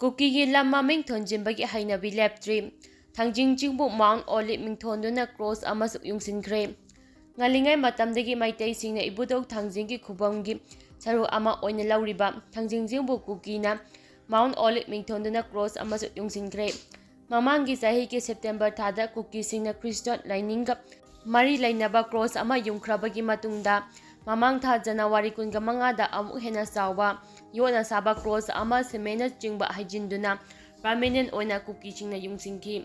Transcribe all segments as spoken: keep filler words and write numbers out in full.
ꯀꯨꯀꯤꯒꯤ ꯂꯝ ꯃꯃꯤꯡ ꯊꯣꯟꯖꯤꯟꯕꯒꯤ ꯍꯩꯅꯕꯤ ꯂꯦꯞꯇ꯭ꯔꯤ꯫ ꯊꯥꯡꯖꯤꯡ ꯆꯤꯡꯕꯨ ꯃꯥꯎꯟ ꯑꯣꯂꯤꯚ ꯃꯤꯡꯊꯣꯟꯗꯨꯅ ꯀ꯭ꯔꯣꯁ ꯑꯃꯁꯨ ꯌꯨꯡꯁꯤꯟꯈ꯭ꯔꯦ꯫ ꯉꯜꯂꯤꯉꯩ ꯃꯇꯝꯗꯒꯤ ꯃꯩꯇꯩꯁꯤꯡꯅ ꯏꯕꯨꯙꯧ ꯊꯥꯡꯖꯤꯡꯒꯤ ꯈꯨꯕꯝꯒꯤ ꯁꯔꯨꯛ ꯑꯃ ꯑꯣꯏꯅ ꯂꯧꯔꯤꯕ ꯊꯥꯡꯖꯤꯡ ꯆꯤꯡꯕꯨ ꯀꯨꯀꯤꯅ ꯃꯥꯎꯟ ꯑꯣꯂꯤꯚ ꯃꯤꯡꯊꯣꯟꯗꯨꯅ ꯀ꯭ꯔꯣꯁ ꯑꯃꯁꯨ ꯌꯨꯡꯁꯤꯟꯈ꯭ꯔꯦ꯫ ꯃꯃꯥꯡꯒꯤ ꯆꯍꯤꯒꯤ ꯁꯦꯞꯇꯦꯝꯕꯔ ꯊꯥꯗ ꯀꯨꯀꯤꯁꯤꯡꯅ ꯈ꯭ꯔꯤꯁꯇꯥꯟ ꯂꯥꯏꯅꯤꯡꯒ ꯃꯔꯤ ꯂꯩꯅꯕ ꯀ꯭ꯔꯣꯁ ꯑꯃ ꯌꯨꯡꯈ꯭ꯔꯕꯒꯤ ꯃꯇꯨꯡꯗ, ꯃꯃꯥꯡ ꯊꯥ ꯖꯅꯋꯥꯔꯤ ꯀꯨꯟꯒ ꯃꯉꯥꯗ ꯑꯃꯨꯛ ꯍꯦꯟꯅ ꯆꯥꯎꯕ ꯌꯣꯠꯅ ꯁꯥꯕ ꯀ꯭ꯔꯣꯁ ꯑꯃ ꯁꯤꯃꯦꯟꯅ ꯆꯤꯡꯕ ꯍꯩꯖꯤꯟꯗꯨꯅ ꯄꯔꯃꯦꯅꯦꯟ ꯑꯣꯏꯅ ꯀꯨꯀꯤꯁꯤꯡꯅ ꯌꯨꯡꯁꯤꯟꯈꯤ꯫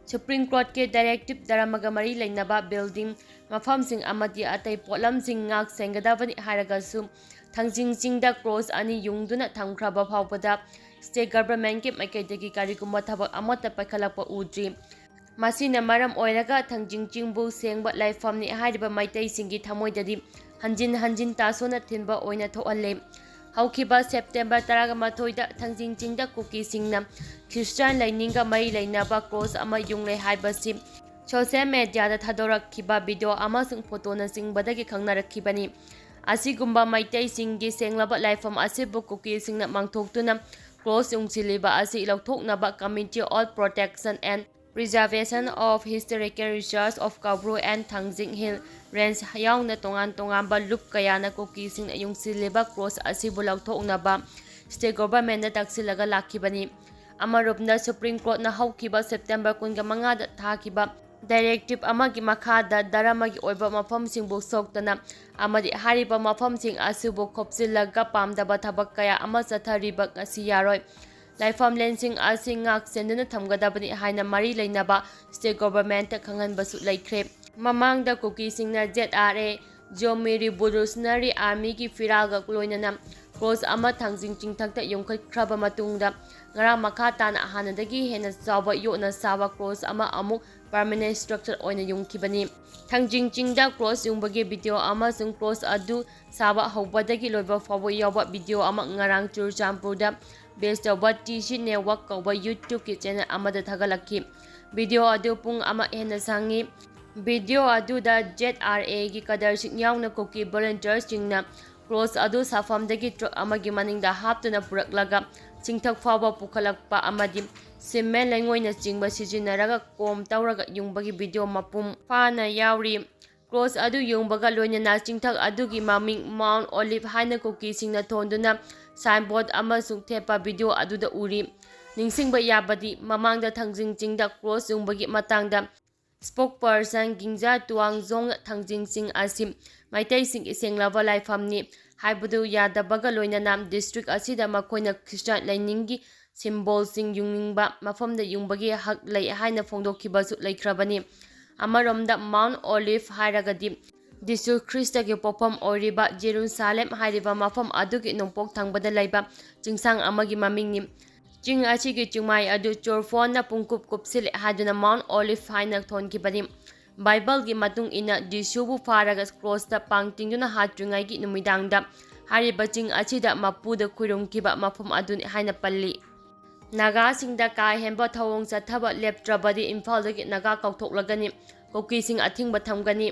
ꯁꯨꯄ꯭ꯔꯤꯝ ꯀꯣꯔꯠꯀꯤ ꯗꯥꯏꯔꯦꯛꯇꯤꯞ ꯙꯔꯃꯒ ꯃꯔꯤ ꯂꯩꯅꯕ ꯕꯤꯜꯗꯤꯡ, ꯃꯐꯝꯁꯤꯡ ꯑꯃꯗꯤ ꯑꯇꯩ ꯄꯣꯠꯂꯝꯁꯤꯡ ꯉꯥꯛ ꯁꯦꯟꯒꯗꯕꯅꯤ ꯍꯥꯏꯔꯒꯁꯨ, ꯊꯥꯡꯖꯤꯡ ꯆꯤꯡꯗ ꯀ꯭ꯔꯣꯁ ꯑꯅꯤ ꯌꯨꯡꯗꯨꯅ ꯊꯝꯈ꯭ꯔꯕ ꯐꯥꯎꯕꯗ ꯁ꯭ꯇꯦꯠ ꯒꯚꯔꯟꯃꯦꯟꯠꯀꯤ ꯃꯥꯏꯀꯩꯗꯒꯤ ꯀꯔꯤꯒꯨꯝꯕ ꯊꯕꯛ ꯑꯃꯠꯇ ꯄꯥꯏꯈꯠꯂꯛꯄ ꯎꯗ꯭ꯔꯤ꯫ ꯃꯁꯤꯅ ꯃꯔꯝ ꯑꯣꯏꯔꯒ ꯊꯥꯡꯖꯤꯡ ꯆꯤꯡꯕꯨ ꯁꯦꯡꯕ ꯂꯥꯏꯐꯝꯅꯤ ꯍꯥꯏꯔꯤꯕ ꯃꯩꯇꯩꯁꯤꯡꯒꯤ ꯊꯃꯣꯏꯗꯗꯤ ꯍꯟꯖꯤꯟ ꯍꯟꯖꯤꯟ ꯇꯥꯁꯣꯟꯅ ꯊꯤꯟꯕ ꯑꯣꯏꯅ ꯊꯣꯛꯍꯜꯂꯦ꯫ ꯍꯧꯈꯤꯕ ꯁꯦꯞꯇꯦꯝꯕꯔ ꯇꯔꯥꯃꯥꯊꯣꯏꯗ ꯊꯥꯡꯖꯤꯡ ꯆꯤꯡꯗ ꯀꯨꯀꯤꯁꯤꯡꯅ ꯈ꯭ꯔꯤꯁꯇꯥꯟ ꯂꯥꯏꯅꯤꯡꯒ ꯃꯔꯤ ꯂꯩꯅꯕ ꯀ꯭ꯔꯣꯁ ꯑꯃ ꯌꯨꯡꯂꯦ ꯍꯥꯏꯕꯁꯤ ꯁꯣꯁꯤꯌꯦꯜ ꯃꯦꯗꯤꯌꯥꯗ ꯊꯥꯗꯣꯔꯛꯈꯤꯕ ꯚꯤꯗꯤꯑꯣ ꯑꯃꯁꯨꯡ ꯐꯣꯇꯣꯅꯆꯤꯡꯕꯗꯒꯤ ꯈꯪꯅꯔꯛꯈꯤꯕꯅꯤ꯫ ꯑꯁꯤꯒꯨꯝꯕ ꯃꯩꯇꯩꯁꯤꯡꯒꯤ ꯁꯦꯡꯂꯕ ꯂꯥꯏꯐꯝ ꯑꯁꯤꯕꯨ ꯀꯨꯀꯤꯁꯤꯡꯅ ꯃꯥꯡꯊꯣꯛꯇꯨꯅ ꯀ꯭ꯔꯣꯁ ꯌꯨꯡꯁꯤꯜꯂꯤꯕ ꯑꯁꯤ ꯂꯧꯊꯣꯛꯅꯕ Committee on Protection and Preservation of Historical Research of Kabru and Thangjing Hill Range ꯌꯥꯎꯅ ꯇꯣꯉꯥꯟ ꯇꯣꯉꯥꯟꯕ ꯂꯨꯞ ꯀꯌꯥꯅ ꯀꯨꯀꯤꯁꯤꯡꯅ ꯌꯨꯡꯁꯤꯜꯂꯤꯕ ꯀ꯭ꯔꯣꯁ ꯑꯁꯤꯕꯨ ꯂꯧꯊꯣꯛꯅꯕ ꯁ꯭ꯇꯦꯠ ꯒꯣꯚꯔꯟꯃꯦꯟꯠꯇ ꯇꯛꯁꯤꯜꯂꯒ ꯂꯥꯛꯈꯤꯕꯅꯤ꯫ ꯑꯃꯔꯣꯝꯗ, ꯁꯨꯄ꯭ꯔꯤꯝ ꯀꯣꯔꯠꯅ ꯍꯧꯈꯤꯕ ꯁꯦꯞꯇꯦꯝꯕꯔ ꯀꯨꯟꯒ ꯃꯉꯥꯗ ꯊꯥꯈꯤꯕ ꯗꯥꯏꯔꯦꯛꯇꯤꯞ ꯑꯃꯒꯤ ꯃꯈꯥꯗ ꯙꯔꯃꯒꯤ ꯑꯣꯏꯕ ꯃꯐꯝꯁꯤꯡꯕꯨ ꯁꯣꯛꯇꯅ ꯑꯃꯗꯤ ꯍꯥꯏꯔꯤꯕ ꯃꯐꯝꯁꯤꯡ ꯑꯁꯤꯕꯨ ꯈꯣꯞꯆꯤꯜꯂꯒ ꯄꯥꯝꯗꯕ ꯊꯕꯛ ꯀꯌꯥ ꯑꯃ ꯆꯠꯊꯔꯤꯕ ꯉꯁꯤ ꯌꯥꯔꯣꯏ꯫ ꯂꯥꯏꯐꯝꯂꯦꯟꯁꯤꯡ ꯑꯁꯤ ꯉꯥꯛ ꯁꯦꯟꯗꯨꯅ ꯊꯝꯒꯗꯕꯅꯤ ꯍꯥꯏꯅ ꯃꯔꯤ ꯂꯩꯅꯕ ꯁ꯭ꯇꯦꯠ ꯒꯣꯚꯔꯟꯃꯦꯟꯠꯇ ꯈꯪꯍꯟꯕꯁꯨ ꯂꯩꯈ꯭ꯔꯦ꯫ ꯃꯃꯥꯡꯗ ꯀꯨꯀꯤꯁꯤꯡꯅ Z R A, Zomi revolutionary ꯑꯥꯔꯃꯤꯒꯤ ꯐꯤꯔꯥꯜꯒ ꯂꯣꯏꯅꯅ ꯀ꯭ꯔꯣꯁ ꯑꯃ ꯊꯥꯡꯖꯤꯡ ꯆꯤꯡꯊꯛꯇ ꯌꯨꯡꯈꯠꯈ꯭ꯔꯕ ꯃꯇꯨꯡꯗ, ꯉꯔꯥꯡ ꯃꯈꯥ ꯇꯥꯅ ꯍꯥꯟꯅꯗꯒꯤ ꯍꯦꯟꯅ ꯆꯥꯎꯕ ꯌꯣꯠꯅ ꯁꯥꯕ ꯀ꯭ꯔꯣꯁ ꯑꯃ ꯑꯃꯨꯛ ꯄꯔꯃꯦꯅꯦꯟꯠ ꯁ꯭ꯇ꯭ꯔꯛꯆꯔ ꯑꯣꯏꯅ ꯌꯨꯡꯈꯤꯕꯅꯤ꯫ ꯊꯥꯡꯖꯤꯡ ꯆꯤꯡꯗ ꯀ꯭ꯔꯣꯁ ꯌꯨꯡꯕꯒꯤ ꯚꯤꯗꯤꯑꯣ ꯑꯃꯁꯨꯡ ꯀ꯭ꯔꯣꯁ ꯑꯗꯨ ꯁꯥꯕ ꯍꯧꯕꯗꯒꯤ ꯂꯣꯏꯕ ꯐꯥꯎꯕ ꯌꯥꯎꯕ ꯚꯤꯗꯤꯑꯣ ꯑꯃ ꯉꯔꯥꯡ ꯆꯨꯔꯆꯥꯟꯄꯨꯔꯗ ꯕꯦꯁ ꯇꯧꯕ ꯇꯤ ꯁꯤ ꯅꯦꯠꯋꯥꯔꯛ ꯀꯧꯕ ꯌꯨꯇ꯭ꯌꯨꯕꯀꯤ ꯆꯦꯅꯦꯜ ꯑꯃꯗ ꯊꯥꯒꯠꯂꯛꯈꯤ꯫ ꯚꯤꯗꯤꯑꯣ ꯑꯗꯨ ꯄꯨꯡ ꯑꯃ ꯍꯦꯟꯅ ꯁꯥꯡꯉꯤ꯫ ꯚꯤꯗꯤꯑꯣ ꯑꯗꯨꯗ ꯖꯦꯗ ꯑꯥꯔ ꯑꯦꯒꯤ ꯀꯗꯔꯁꯤꯡ ꯌꯥꯎꯅ ꯀꯨꯀꯤ ꯚꯣꯂꯨꯟꯇꯤꯌꯔꯁꯤꯡꯅ ꯀ꯭ꯔꯣꯁ ꯑꯗꯨ ꯁꯥꯐꯝꯗꯒꯤ ꯇ꯭ꯔꯛ ꯑꯃꯒꯤ ꯃꯅꯤꯡꯗ ꯍꯥꯞꯇꯨꯅ ꯄꯨꯔꯛꯂꯒ ꯆꯤꯡꯊꯛ ꯐꯥꯎꯕ ꯄꯨꯈꯠꯂꯛꯄ ꯑꯃꯗꯤ ꯁꯤꯃꯦꯟ ꯂꯩꯉꯣꯏꯅꯆꯤꯡꯕ ꯁꯤꯖꯤꯟꯅꯔꯒ ꯀꯣꯝ ꯇꯧꯔꯒ ꯌꯨꯡꯕꯒꯤ ꯚꯤꯗꯤꯑꯣ ꯃꯄꯨꯡ ꯐꯥꯅ ꯌꯥꯎꯔꯤ꯫ ꯀ꯭ꯔꯣꯁ ꯑꯗꯨ ꯌꯨꯡꯕꯒ ꯂꯣꯏꯅꯅ ꯆꯤꯡꯊꯛ ꯑꯗꯨꯒꯤ ꯃꯃꯤꯡ ꯃꯥꯎꯟ ꯑꯣꯂꯤꯚ ꯍꯥꯏꯅ ꯀꯨꯀꯤꯁꯤꯡꯅ ꯊꯣꯟꯗꯨꯅ ꯁꯥꯏꯟꯕꯣꯔꯗ ꯑꯃꯁꯨ ꯊꯦꯠꯄ ꯚꯤꯗꯤꯑꯣ ꯑꯗꯨꯗ ꯎꯔꯤ꯫ ꯅꯤꯡꯁꯤꯡꯕ ꯌꯥꯕꯗꯤ, ꯃꯃꯥꯡꯗ ꯊꯥꯡꯖꯤꯡ ꯆꯤꯡꯗ ꯀ꯭ꯔꯣꯁ ꯌꯨꯡꯕꯒꯤ ꯃꯇꯥꯡꯗ ꯁ꯭ꯄꯣꯛꯄꯔꯁꯟ ꯒꯤꯡꯖꯥ ꯇꯨꯋꯥꯡꯖꯣꯡꯅ ꯊꯥꯡꯖꯤꯡ ꯆꯤꯡ ꯑꯁꯤ ꯃꯩꯇꯩꯁꯤꯡꯒꯤ ꯁꯦꯡꯂꯕ ꯂꯥꯏꯐꯝꯅꯤ ꯍꯥꯏꯕꯗꯨ ꯌꯥꯗꯕꯒ ꯂꯣꯏꯅꯅ ꯗꯤꯁꯇ꯭ꯔꯤꯛ ꯑꯁꯤꯗ ꯃꯈꯣꯏꯅ ꯈ꯭ꯔꯤꯁꯇꯥꯟ ꯂꯥꯏꯅꯤꯡꯒꯤ ꯁꯤꯝꯕꯣꯜꯁꯤꯡ ꯌꯨꯡꯅꯤꯡꯕ ꯃꯐꯝꯗ ꯌꯨꯡꯕꯒꯤ ꯍꯛ ꯂꯩ ꯍꯥꯏꯅ ꯐꯣꯡꯗꯣꯛꯈꯤꯕꯁꯨ ꯂꯩꯈ꯭ꯔꯕꯅꯤ꯫ ꯑꯃꯔꯣꯝꯗ ꯃꯥꯎꯟ ꯑꯣꯂꯤꯚ ꯍꯥꯏꯔꯒꯗꯤ ꯖꯤꯁꯨ ꯈ꯭ꯔꯤꯁꯇꯒꯤ ꯄꯣꯛꯐꯝ ꯑꯣꯏꯔꯤꯕ ꯖꯦꯔꯨꯁꯥꯂꯦꯝ ꯍꯥꯏꯔꯤꯕ ꯃꯐꯝ ꯑꯗꯨꯒꯤ ꯅꯣꯡꯄꯣꯛ ꯊꯪꯕꯗ ꯂꯩꯕ ꯆꯤꯡꯁꯥꯡ ꯑꯃꯒꯤ ꯃꯃꯤꯡꯅꯤ꯫ ꯆꯤꯡ ꯑꯁꯤꯒꯤ ꯆꯤꯡꯃꯥꯏ ꯑꯗꯨ ꯆꯣꯔꯐꯣꯟꯅ ꯄꯨꯡꯀꯨꯞ ꯀꯨꯞꯁꯤꯜꯂꯦ ꯍꯥꯏꯗꯨꯅ ꯃꯥꯎꯟ ꯑꯣꯂꯤꯚ ꯍꯥꯏꯅ ꯊꯣꯟꯈꯤꯕꯅꯤ꯫ ꯕꯥꯏꯕꯜꯒꯤ ꯃꯇꯨꯡ ꯏꯟꯅ, ꯖꯤꯁꯨꯕꯨ ꯐꯥꯔꯒ ꯀ꯭ꯔꯣꯁꯇ ꯄꯥꯡ ꯇꯤꯡꯗꯨꯅ ꯍꯥꯠꯇ꯭ꯔꯤꯉꯩꯒꯤ ꯅꯨꯃꯤꯗꯥꯡꯗ ꯍꯥꯏꯔꯤꯕ ꯆꯤꯡ ꯑꯁꯤꯗ ꯃꯄꯨꯗ ꯈꯨꯔꯨꯝꯈꯤꯕ ꯃꯐꯝ ꯑꯗꯨꯅꯤ ꯍꯥꯏꯅ ꯄꯜꯂꯤ꯫ ꯅꯥꯒꯥꯁꯤꯡꯗ ꯀꯥ ꯍꯦꯟꯕ ꯊꯧꯑꯣꯡ ꯆꯠꯊꯕ ꯂꯦꯞꯇ꯭ꯔꯕꯗꯤ ꯏꯝꯐꯥꯜꯗꯒꯤ ꯅꯥꯒꯥ ꯀꯥꯎꯊꯣꯛꯂꯒꯅꯤ, ꯀꯨꯀꯤꯁꯤꯡ ꯑꯊꯤꯡꯕ ꯊꯝꯒꯅꯤ꯫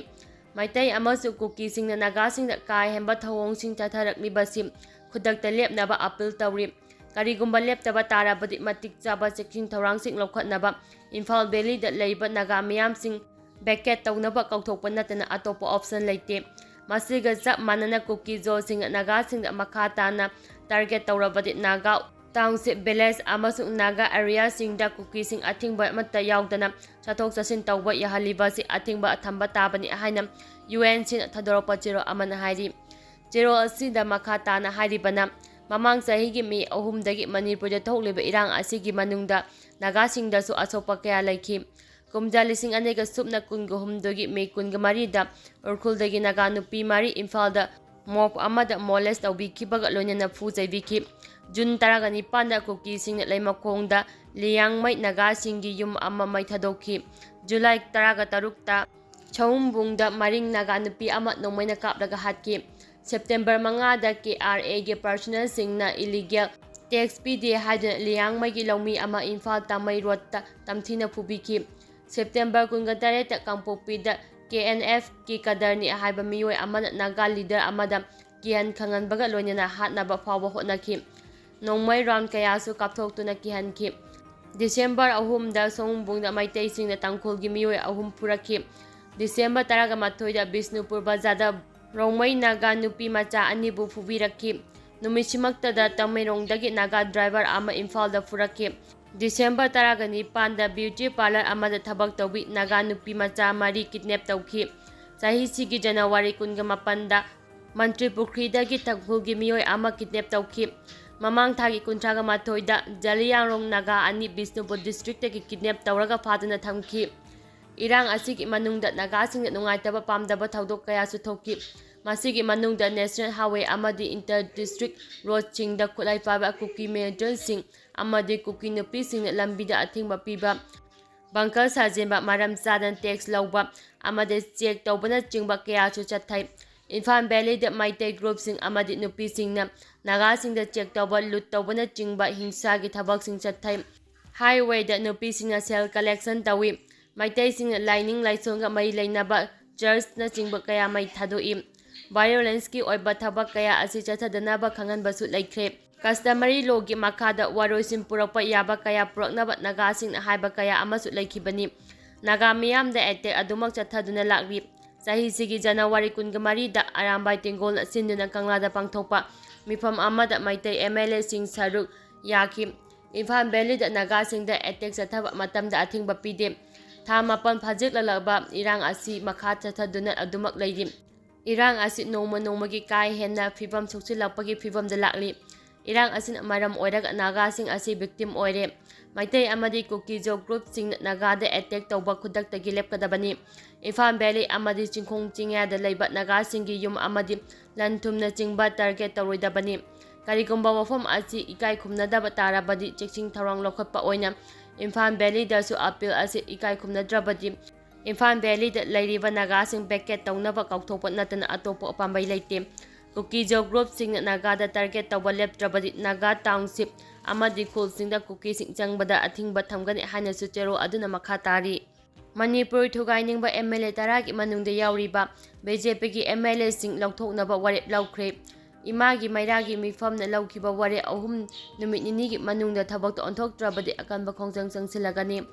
ꯃꯩꯇꯩ ꯑꯃꯁꯨꯡ ꯀꯨꯀꯤꯁꯤꯡꯅ ꯅꯥꯒꯥꯁꯤꯡꯗ ꯀꯥ ꯍꯦꯟꯕ ꯊꯧꯑꯣꯡꯁꯤꯡ ꯆꯠꯊꯔꯛꯂꯤꯕꯁꯤ ꯈꯨꯗꯛꯇ ꯂꯦꯞꯅꯕ ꯑꯄꯤꯜ ꯇꯧꯔꯤ꯫ ꯀꯔꯤꯒꯨꯝꯕ ꯂꯦꯞꯇꯕ ꯇꯥꯔꯕꯗꯤ ꯃꯇꯤꯛ ꯆꯥꯕ ꯆꯦꯛꯁꯤꯟ ꯊꯧꯔꯥꯡꯁꯤꯡ ꯂꯧꯈꯠꯅꯕ ꯏꯝꯐꯥꯜ ꯚꯦꯂꯤꯗ ꯂꯩꯕ ꯅꯥꯒꯥ ꯃꯤꯌꯥꯝꯁꯤꯡ ꯚꯦꯀꯦꯠ ꯇꯧꯅꯕ ꯀꯧꯊꯣꯛꯄ ꯅꯠꯇꯅ ꯑꯇꯣꯞꯄ ꯑꯣꯞꯁꯟ ꯂꯩꯇꯦ꯫ ꯃꯁꯤꯒ ꯆꯞ ꯃꯥꯟꯅꯅ ꯀꯨꯀꯤ ꯖꯣꯁꯤꯡꯅ ꯅꯥꯒꯥꯁꯤꯡꯗ ꯃꯈꯥ ꯇꯥꯅ ꯇꯥꯔꯒꯦꯠ ꯇꯧꯔꯕꯗꯤ ꯅꯥꯒꯥ ꯇꯥꯎꯟꯁꯤꯞ ꯚꯤꯂꯦꯖ ꯑꯃꯁꯨꯡ ꯅꯥꯒꯥ ꯑꯦꯔꯤꯌꯥꯁꯤꯡꯗ ꯀꯨꯀꯤꯁꯤꯡ ꯑꯊꯤꯡꯕ ꯑꯃꯠꯇ ꯌꯥꯎꯗꯅ ꯆꯠꯊꯣꯛ ꯆꯠꯁꯤꯟ ꯇꯧꯕ ꯌꯥꯍꯜꯂꯤꯕ ꯑꯁꯤ ꯑꯊꯤꯡꯕ ꯊꯝꯕ ꯇꯥꯕꯅꯤ ꯍꯥꯏꯅ ꯌꯨ ꯑꯦꯟ ꯁꯤꯅ ꯊꯥꯗꯣꯔꯛꯄ ꯆꯦꯔꯣꯜ ꯑꯃꯅ ꯍꯥꯏꯔꯤ꯫ ꯆꯦꯔꯣꯜ ꯑꯁꯤꯗ ꯃꯈꯥ ꯇꯥꯅ ꯍꯥꯏꯔꯤꯕꯅ, ꯃꯃꯥꯡ ꯆꯍꯤꯒꯤ ꯃꯦ ꯑꯍꯨꯝꯗꯒꯤ ꯃꯅꯤꯄꯨꯔꯗ ꯊꯣꯛꯂꯤꯕ ꯏꯔꯥꯡ ꯑꯁꯤꯒꯤ ꯃꯅꯨꯡꯗ ꯅꯥꯒꯥꯁꯤꯡꯗꯁꯨ ꯑꯁꯣꯛꯄ ꯀꯌꯥ ꯂꯩꯈꯤ꯫ ꯀꯨꯝꯖꯥ ꯂꯤꯁꯤꯡ ꯑꯅꯤꯒ ꯁꯨꯞꯅ ꯀꯨꯟꯒ ꯍꯨꯝꯗꯣꯏꯒꯤ ꯃꯦ ꯀꯨꯟꯒ ꯃꯔꯤꯗ ꯎꯔꯈꯨꯜꯗꯒꯤ ꯅꯥꯒꯥ ꯅꯨꯄꯤ ꯃꯔꯤ ꯏꯝꯐꯥꯜꯗ ꯃꯣꯞ ꯑꯃꯗ ꯃꯣꯂꯦꯁ ꯇꯧꯕꯤꯈꯤꯕꯒ ꯂꯣꯏꯅꯅ ꯐꯨ ꯆꯩꯕꯤꯈꯤ꯫ ꯖꯨꯟ ꯇꯔꯥꯒ ꯅꯤꯄꯥꯟꯗ ꯀꯨꯀꯤꯁꯤꯡꯅ ꯂꯩꯃꯈꯣꯡꯗ ꯂꯤꯌꯥꯡꯃꯩ ꯅꯥꯒꯥꯁꯤꯡꯒꯤ ꯌꯨꯝ ꯑꯃ ꯃꯩ ꯊꯥꯗꯣꯛꯈꯤ꯫ ꯖꯨꯂꯥꯏ ꯇꯔꯥꯒ ꯇꯔꯨꯛꯇ ꯁꯍꯨꯝꯕꯨꯡꯗ ꯃꯔꯤꯡ ꯅꯥꯒꯥ ꯅꯨꯄꯤ ꯑꯃ ꯅꯣꯡꯃꯩꯅ ꯀꯥꯞꯂꯒ ꯍꯥꯠꯈꯤ꯫ ꯁꯦꯞꯇꯦꯝꯕꯔ ꯃꯉꯥꯗ ꯀꯦ ꯑꯥꯔ ꯑꯦꯒꯤ ꯄꯥꯔꯁꯣꯅꯦꯜꯁꯤꯡꯅ ꯏꯂꯤꯒꯦꯜ ꯇꯦꯛꯁ ꯄꯤꯗꯦ ꯍꯥꯏꯗꯨꯅ ꯂꯤꯌꯥꯡꯃꯩꯒꯤ ꯂꯧꯃꯤ ꯑꯃ ꯏꯝꯐꯥꯜ ꯇꯥꯃꯩ ꯔꯣꯗꯇ ꯇꯝꯊꯤꯅ ꯐꯨꯕꯤꯈꯤ꯫ ꯁꯦꯞꯇꯦꯝꯕꯔ ꯀꯨꯟꯒ ꯇꯔꯦꯠꯇ ꯀꯥꯡꯄꯣꯛꯄꯤꯗ ꯀꯦ ꯑꯦꯟ ꯑꯦꯐꯀꯤ ꯀꯗꯔꯅꯤ ꯍꯥꯏꯕ ꯃꯤꯑꯣꯏ ꯑꯃꯅ ꯅꯥꯒꯥ ꯂꯤꯗꯔ ꯑꯃꯗ ꯀꯤꯍꯟ ꯈꯪꯍꯟꯕꯒ ꯂꯣꯏꯅꯅ ꯍꯥꯠꯅꯕ ꯐꯥꯎꯕ ꯍꯣꯠꯅꯈꯤ꯫ ꯅꯣꯡꯃꯩ ꯔꯥꯎꯟ ꯀꯌꯥꯁꯨ ꯀꯥꯞꯊꯣꯛꯇꯨꯅ ꯀꯤꯍꯟꯈꯤ꯫ ꯗꯤꯁꯦꯝꯕꯔ ꯑꯍꯨꯝꯗ ꯁꯣꯡꯕꯨꯡꯗ ꯃꯩꯇꯩꯁꯤꯡꯅ ꯇꯥꯡꯈꯨꯜꯒꯤ ꯃꯤꯑꯣꯏ ꯑꯍꯨꯝ ꯐꯨꯔꯛꯈꯤ꯫ ꯗꯤꯁꯦꯝꯕꯔ ꯇꯔꯥꯒ ꯃꯥꯊꯣꯏꯗ ꯕꯤꯁꯅꯨꯄꯨꯔ ꯕꯖꯥꯔꯗ ꯔꯣꯡꯃꯩ ꯅꯥꯒꯥ ꯅꯨꯄꯤ ꯃꯆꯥ ꯑꯅꯤꯕꯨ ꯐꯨꯕꯤꯔꯛꯈꯤ꯫ ꯅꯨꯃꯤꯠꯁꯤꯃꯛꯇꯗ ꯇꯃꯦꯡꯂꯣꯡꯗꯒꯤ ꯅꯥꯒꯥ ꯗ꯭ꯔꯥꯏꯚꯔ ꯑꯃ ꯏꯝꯐꯥꯜꯗ ꯐꯨꯔꯛꯈꯤ꯫ ꯗꯤꯁꯦꯝꯕꯔ ꯇꯔꯥꯒ ꯅꯤꯄꯥꯟꯗ ꯕ꯭ꯌꯨꯇꯤ ꯄꯥꯔꯂꯔ ꯑꯃꯗ ꯊꯕꯛ ꯇꯧꯕꯤ ꯅꯥꯒꯥ ꯅꯨꯄꯤ ꯃꯆꯥ ꯃꯔꯤ ꯀꯤꯗꯅꯦꯞ ꯇꯧꯈꯤ꯫ ꯆꯍꯤꯁꯤꯒꯤ ꯖꯅꯋꯥꯔꯤ ꯀꯨꯟꯒ ꯃꯥꯄꯟꯗ ꯃꯟꯇ꯭ꯔꯤ ꯄꯨꯈ꯭ꯔꯤꯗꯒꯤ ꯇꯥꯡꯈꯨꯜꯒꯤ ꯃꯤꯑꯣꯏ ꯑꯃ ꯀꯤꯗꯅꯦꯞ ꯇꯧꯈꯤ꯫ ꯃꯃꯥꯡ ꯊꯥꯒꯤ ꯀꯨꯟꯊ꯭ꯔꯥꯒ ꯃꯥꯊꯣꯏꯗ ꯖꯂꯤꯌꯥꯡꯔꯣꯡ ꯅꯥꯒꯥ ꯑꯅꯤ ꯕꯤꯁꯅꯨꯄꯨꯔ ꯗꯤꯁꯇ꯭ꯔꯤꯛꯇꯒꯤ ꯀꯤꯗꯅꯦꯞ ꯇꯧꯔꯒ ꯐꯥꯗꯨꯅ ꯊꯝꯈꯤ꯫ ꯏꯔꯥꯡ ꯑꯁꯤꯒꯤ ꯃꯅꯨꯡꯗ ꯅꯥꯒꯥꯁꯤꯡꯗ ꯅꯨꯡꯉꯥꯏꯇꯕ ꯄꯥꯝꯗꯕ ꯊꯧꯗꯣꯛ ꯀꯌꯥꯁꯨ ꯊꯣꯛꯈꯤ꯫ ꯃꯁꯤꯒꯤ ꯃꯅꯨꯡꯗ ꯅꯦꯁꯅꯦꯜ ꯍꯥꯏꯋꯦ ꯑꯃꯗꯤ ꯏꯟꯇꯔ ꯗꯤꯁꯇ꯭ꯔꯤꯛ ꯔꯣꯗꯁꯤꯡꯗ ꯈꯨꯠꯂꯥꯏ ꯄꯥꯏꯕ ꯀꯨꯀꯤ ꯃꯤꯂꯤꯇꯦꯟꯠꯁꯤꯡ ꯑꯃꯗꯤ ꯀꯨꯀꯤ ꯅꯨꯄꯤꯁꯤꯡꯅ ꯂꯝꯕꯤꯗ ꯑꯊꯤꯡꯕ ꯄꯤꯕ, ꯕꯪꯀꯔ ꯁꯥꯖꯤꯟꯕ, ꯃꯔꯝ ꯆꯥꯗꯅ ꯇꯦꯛꯁ ꯂꯧꯕ ꯑꯃꯗꯤ ꯆꯦꯛ ꯇꯧꯕꯅꯆꯤꯡꯕ ꯀꯌꯥꯁꯨ ꯆꯠꯊꯩ꯫ ꯏꯝꯐꯥꯜ ꯚꯦꯂꯤꯗ ꯃꯩꯇꯩ ꯒ꯭ꯔꯨꯞꯁꯤꯡ ꯑꯃꯗꯤ ꯅꯨꯄꯤꯁꯤꯡꯅ ꯅꯥꯒꯥꯁꯤꯡꯗ ꯆꯦꯛ ꯇꯧꯕ, ꯂꯨꯠ ꯇꯧꯕꯅꯆꯤꯡꯕ ꯍꯤꯡꯁꯥꯒꯤ ꯊꯕꯛꯁꯤꯡ ꯆꯠꯊꯩ꯫ ꯍꯥꯏꯋꯦꯗ ꯅꯨꯄꯤꯁꯤꯡꯅ ꯁꯦꯜ ꯀꯂꯦꯛꯁꯟ ꯇꯧꯏ꯫ ꯃꯩꯇꯩꯁꯤꯡꯅ ꯂꯥꯏꯅꯤꯡ ꯂꯥꯏꯁꯣꯟꯒ ꯃꯔꯤ ꯂꯩꯅꯕ ꯆꯔꯆꯅꯆꯤꯡꯕ ꯀꯌꯥ ꯃꯩ ꯊꯥꯗꯣꯛꯏ꯫ ꯚꯥꯏꯑꯣꯂꯦꯟꯁꯀꯤ ꯑꯣꯏꯕ ꯊꯕꯛ ꯀꯌꯥ ꯑꯁꯤ ꯆꯠꯊꯗꯅꯕ ꯈꯪꯍꯟꯕꯁꯨ ꯂꯩꯈ꯭ꯔꯦ꯫ ꯀꯁꯇꯃꯔꯤ ꯂꯣꯒꯤ ꯃꯈꯥꯗ ꯋꯥꯔꯣꯏꯁꯤꯟ ꯄꯨꯔꯛꯄ ꯌꯥꯕ ꯀꯌꯥ ꯄꯨꯔꯛꯅꯕ ꯅꯥꯒꯥꯁꯤꯡꯅ ꯍꯥꯏꯕ ꯀꯌꯥ ꯑꯃꯁꯨ ꯂꯩꯈꯤꯕꯅꯤ꯫ ꯅꯥꯒꯥ ꯃꯤꯌꯥꯝꯗ ꯑꯦꯇꯦꯛ ꯑꯗꯨꯃꯛ ꯆꯠꯊꯗꯨꯅ ꯂꯥꯛꯂꯤ꯫ ꯆꯍꯤꯁꯤꯒꯤ ꯖꯅꯋꯥꯔꯤ ꯀꯨꯟꯒ ꯃꯔꯤꯗ ꯑꯔꯥꯝꯕꯥꯏ ꯇꯦꯡꯒꯣꯜꯅ ꯁꯤꯟꯗꯨꯅ ꯀꯪꯂꯥꯗ ꯄꯥꯡꯊꯣꯛꯄ ꯃꯤꯐꯝ ꯑꯃꯗ ꯃꯩꯇꯩ ꯑꯦꯝ ꯑꯦꯜ ꯑꯦꯁꯤꯡ ꯁꯔꯨꯛ ꯌꯥꯈꯤ꯫ ꯏꯝꯐꯥꯜ ꯚꯦꯂꯤꯗ ꯅꯥꯒꯥꯁꯤꯡꯗ ꯑꯦꯇꯦꯛ ꯆꯠꯊꯕ ꯃꯇꯝꯗ ꯑꯊꯤꯡꯕ ꯄꯤꯗꯦ꯫ ꯊꯥ ꯃꯥꯄꯟ ꯐꯥꯖꯤꯜꯂꯛꯂꯕ ꯏꯔꯥꯡ ꯑꯁꯤ ꯃꯈꯥ ꯆꯠꯊꯗꯨꯅ ꯑꯗꯨꯃꯛ ꯂꯩꯔꯤ꯫ ꯏꯔꯥꯡ ꯑꯁꯤ ꯅꯣꯡꯃ ꯅꯣꯡꯃꯒꯤ ꯀꯥ ꯍꯦꯟꯅ ꯐꯤꯕꯝ ꯁꯣꯛꯆꯤꯜꯂꯛꯄꯒꯤ ꯐꯤꯕꯝꯗ ꯂꯥꯛꯂꯤ꯫ ꯏꯔꯥꯡ ꯑꯁꯤꯅ ꯃꯔꯝ ꯑꯣꯏꯔꯒ ꯅꯥꯒꯥꯁꯤꯡ ꯑꯁꯤ ꯚꯤꯛꯇꯤꯝ ꯑꯣꯏꯔꯦ꯫ ꯃꯩꯇꯩ ꯑꯃꯗꯤ ꯀꯨꯀꯤꯖꯣ ꯒ꯭ꯔꯨꯞꯁꯤꯡꯅ ꯅꯥꯒꯥꯗ ꯑꯦꯇꯦꯛ ꯇꯧꯕ ꯈꯨꯗꯛꯇꯒꯤ ꯂꯦꯞꯀꯗꯕꯅꯤ꯫ ꯏꯝꯐꯥꯜ ꯚꯦꯂꯤ ꯑꯃꯗꯤ ꯆꯤꯡꯈꯣꯡ ꯆꯤꯡꯌꯥꯗ ꯂꯩꯕ ꯅꯥꯒꯥꯁꯤꯡꯒꯤ ꯌꯨꯝ ꯑꯃꯗꯤ ꯂꯟ ꯊꯨꯝꯅꯆꯤꯡꯕ ꯇꯥꯔꯒꯦꯠ ꯇꯧꯔꯣꯏꯗꯕꯅꯤ꯫ ꯀꯔꯤꯒꯨꯝꯕ ꯋꯥꯐꯝ ꯑꯁꯤ ꯏꯀꯥꯏ ꯈꯨꯝꯅꯗꯕ ꯇꯥꯔꯕꯗꯤ ꯆꯦꯛꯁꯤꯟ ꯊꯧꯔꯥꯡ ꯂꯧꯈꯠꯄ ꯑꯣꯏꯅ ꯏꯝꯐꯥꯜ ꯚꯦꯂꯤꯗꯁꯨ ꯑꯄꯤꯜ ꯑꯁꯤ ꯏꯀꯥꯏ ꯈꯨꯝꯅꯗ꯭ꯔꯕꯗꯤ ꯏꯝꯐꯥꯜ ꯚꯦꯂꯤꯗ ꯂꯩꯔꯤꯕ ꯅꯥꯒꯥꯁꯤꯡ ꯚꯦꯀꯦꯠ ꯇꯧꯅꯕ ꯀꯥꯎꯊꯣꯛꯄ ꯅꯠꯇꯅ ꯑꯇꯣꯞꯄ ꯎꯄꯥꯝꯕꯩ ꯂꯩꯇꯦ꯫ ꯀꯨꯀꯤꯖꯣ ꯒ꯭ꯔꯨꯞꯁꯤꯡꯅ ꯅꯥꯒꯥꯗ ꯇꯥꯔꯒꯦꯠ ꯇꯧꯕ ꯂꯦꯞꯇ꯭ꯔꯕꯗꯤ ꯅꯥꯒꯥ ꯇꯥꯎꯟꯁꯤꯞ ꯑꯃꯗꯤ ꯈꯨꯜꯁꯤꯡꯗ ꯀꯨꯀꯤꯁꯤꯡ ꯆꯪꯕꯗ ꯑꯊꯤꯡꯕ ꯊꯝꯒꯅꯤ ꯍꯥꯏꯅꯁꯨ ꯆꯦꯔꯣꯜ ꯑꯗꯨꯅ ꯃꯈꯥ ꯇꯥꯔꯤ꯫ ꯃꯅꯤꯄꯨꯔ ꯊꯨꯒꯥꯏꯅꯤꯡꯕ ꯑꯦꯝ ꯑꯦꯜ ꯑꯦ ꯇꯔꯥꯒꯤ ꯃꯅꯨꯡꯗ ꯌꯥꯎꯔꯤꯕ ꯕꯤ ꯖꯦ ꯄꯤꯒꯤ ꯑꯦꯝ ꯑꯦꯜ ꯑꯦꯁꯤꯡ ꯂꯧꯊꯣꯛꯅꯕ ꯋꯥꯔꯦꯞ ꯂꯧꯈ꯭ꯔꯦ꯫ ꯏꯃꯥꯒꯤ ꯃꯩꯔꯥꯒꯤ ꯃꯤꯐꯝꯅ ꯂꯧꯈꯤꯕ ꯋꯥꯔꯦꯞ ꯑꯍꯨꯝ ꯅꯨꯃꯤꯠ ꯅꯤꯅꯤꯒꯤ ꯃꯅꯨꯡꯗ ꯊꯕꯛꯇ ꯑꯣꯟꯊꯣꯛꯇ꯭ꯔꯕꯗꯤ ꯑꯀꯟꯕ ꯈꯣꯡꯖꯪ ꯆꯪꯁꯤꯜꯂꯒꯅꯤ꯫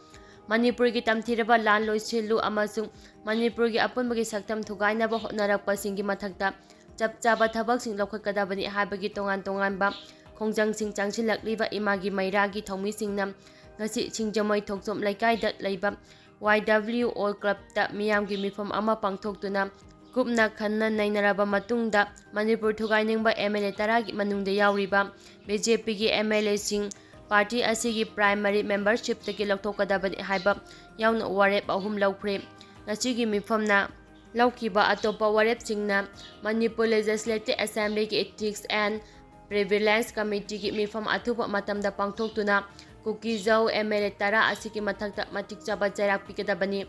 ꯃꯅꯤꯄꯨꯔꯒꯤ ꯇꯝꯊꯤꯔꯕ ꯂꯥꯟ ꯂꯣꯏꯁꯤꯜꯂꯨ ꯑꯃꯁꯨꯡ ꯃꯅꯤꯄꯨꯔꯒꯤ ꯑꯄꯨꯟꯕꯒꯤ ꯁꯛꯇꯝ ꯊꯨꯒꯥꯏꯅꯕ ꯍꯣꯠꯅꯔꯛꯄꯁꯤꯡꯒꯤ ꯃꯊꯛꯇ ꯆꯞ ꯆꯥꯕ ꯊꯕꯛꯁꯤꯡ ꯂꯧꯈꯠꯀꯗꯕꯅꯤ ꯍꯥꯏꯕꯒꯤ ꯇꯣꯉꯥꯟ ꯇꯣꯉꯥꯟꯕ ꯈꯣꯡꯖꯪꯁꯤꯡ ꯆꯪꯁꯤꯜꯂꯛꯂꯤꯕ ꯏꯃꯥꯒꯤ ꯃꯩꯔꯥꯒꯤ ꯊꯧꯃꯤꯁꯤꯡꯅ ꯉꯁꯤ ꯁꯤꯡꯖꯃꯩ ꯊꯣꯛꯆꯣꯝ ꯂꯩꯀꯥꯏꯗ ꯂꯩꯕ ꯋꯥꯏ ꯗꯕ꯭ꯂꯤꯎ ꯑꯣ ꯀ꯭ꯂꯕꯇ ꯃꯤꯌꯥꯝꯒꯤ ꯃꯤꯐꯝ ꯑꯃ ꯄꯥꯡꯊꯣꯛꯇꯨꯅ ꯀꯨꯞꯅ ꯈꯟꯅ ꯅꯩꯅꯔꯕ ꯃꯇꯨꯡꯗ ꯃꯅꯤꯄꯨꯔ ꯊꯨꯒꯥꯏꯅꯤꯡꯕ ꯑꯦꯝ ꯑꯦꯜ ꯑꯦ ꯇꯔꯥꯒꯤ ꯃꯅꯨꯡꯗ ꯌꯥꯎꯔꯤꯕ ꯕꯤ ꯖꯦ ꯄꯤꯒꯤ ꯑꯦꯝ ꯑꯦꯜ ꯑꯦꯁꯤꯡ ꯄꯥꯔꯇꯤ ꯑꯁꯤꯒꯤ ꯄ꯭ꯔꯥꯏꯃꯔꯤ ꯃꯦꯝꯕꯔꯁꯤꯞꯇꯒꯤ ꯂꯧꯊꯣꯛꯀꯗꯕꯅꯤ ꯍꯥꯏꯕ ꯌꯥꯎꯅ ꯋꯥꯔꯦꯞ ꯑꯍꯨꯝ ꯂꯧꯈ꯭ꯔꯦ꯫ ꯉꯁꯤꯒꯤ ꯃꯤꯐꯝꯅ ꯂꯧꯈꯤꯕ ꯑꯇꯣꯞꯄ ꯋꯥꯔꯦꯞꯁꯤꯡꯅ ꯃꯅꯤꯄꯨꯔ ꯂꯦꯖꯤꯁꯂꯦꯇꯤꯚ ꯑꯦꯁꯦꯝꯕ꯭ꯂꯤꯒꯤ ꯏꯊꯤꯛꯁ ꯑꯦꯟ ꯄ꯭ꯔꯤꯚꯤꯂꯦꯟꯁ ꯀꯃꯤꯇꯤꯒꯤ ꯃꯤꯐꯝ ꯑꯊꯨꯕ ꯃꯇꯝꯗ ꯄꯥꯡꯊꯣꯛꯇꯨꯅ ꯀꯨꯀꯤꯖꯧ ꯑꯦꯝ ꯑꯦꯜ ꯑꯦ ꯇꯔꯥ ꯑꯁꯤꯒꯤ ꯃꯊꯛꯇ ꯃꯇꯤꯛ ꯆꯥꯕ ꯆꯩꯔꯥꯛ ꯄꯤꯒꯗꯕꯅꯤ꯫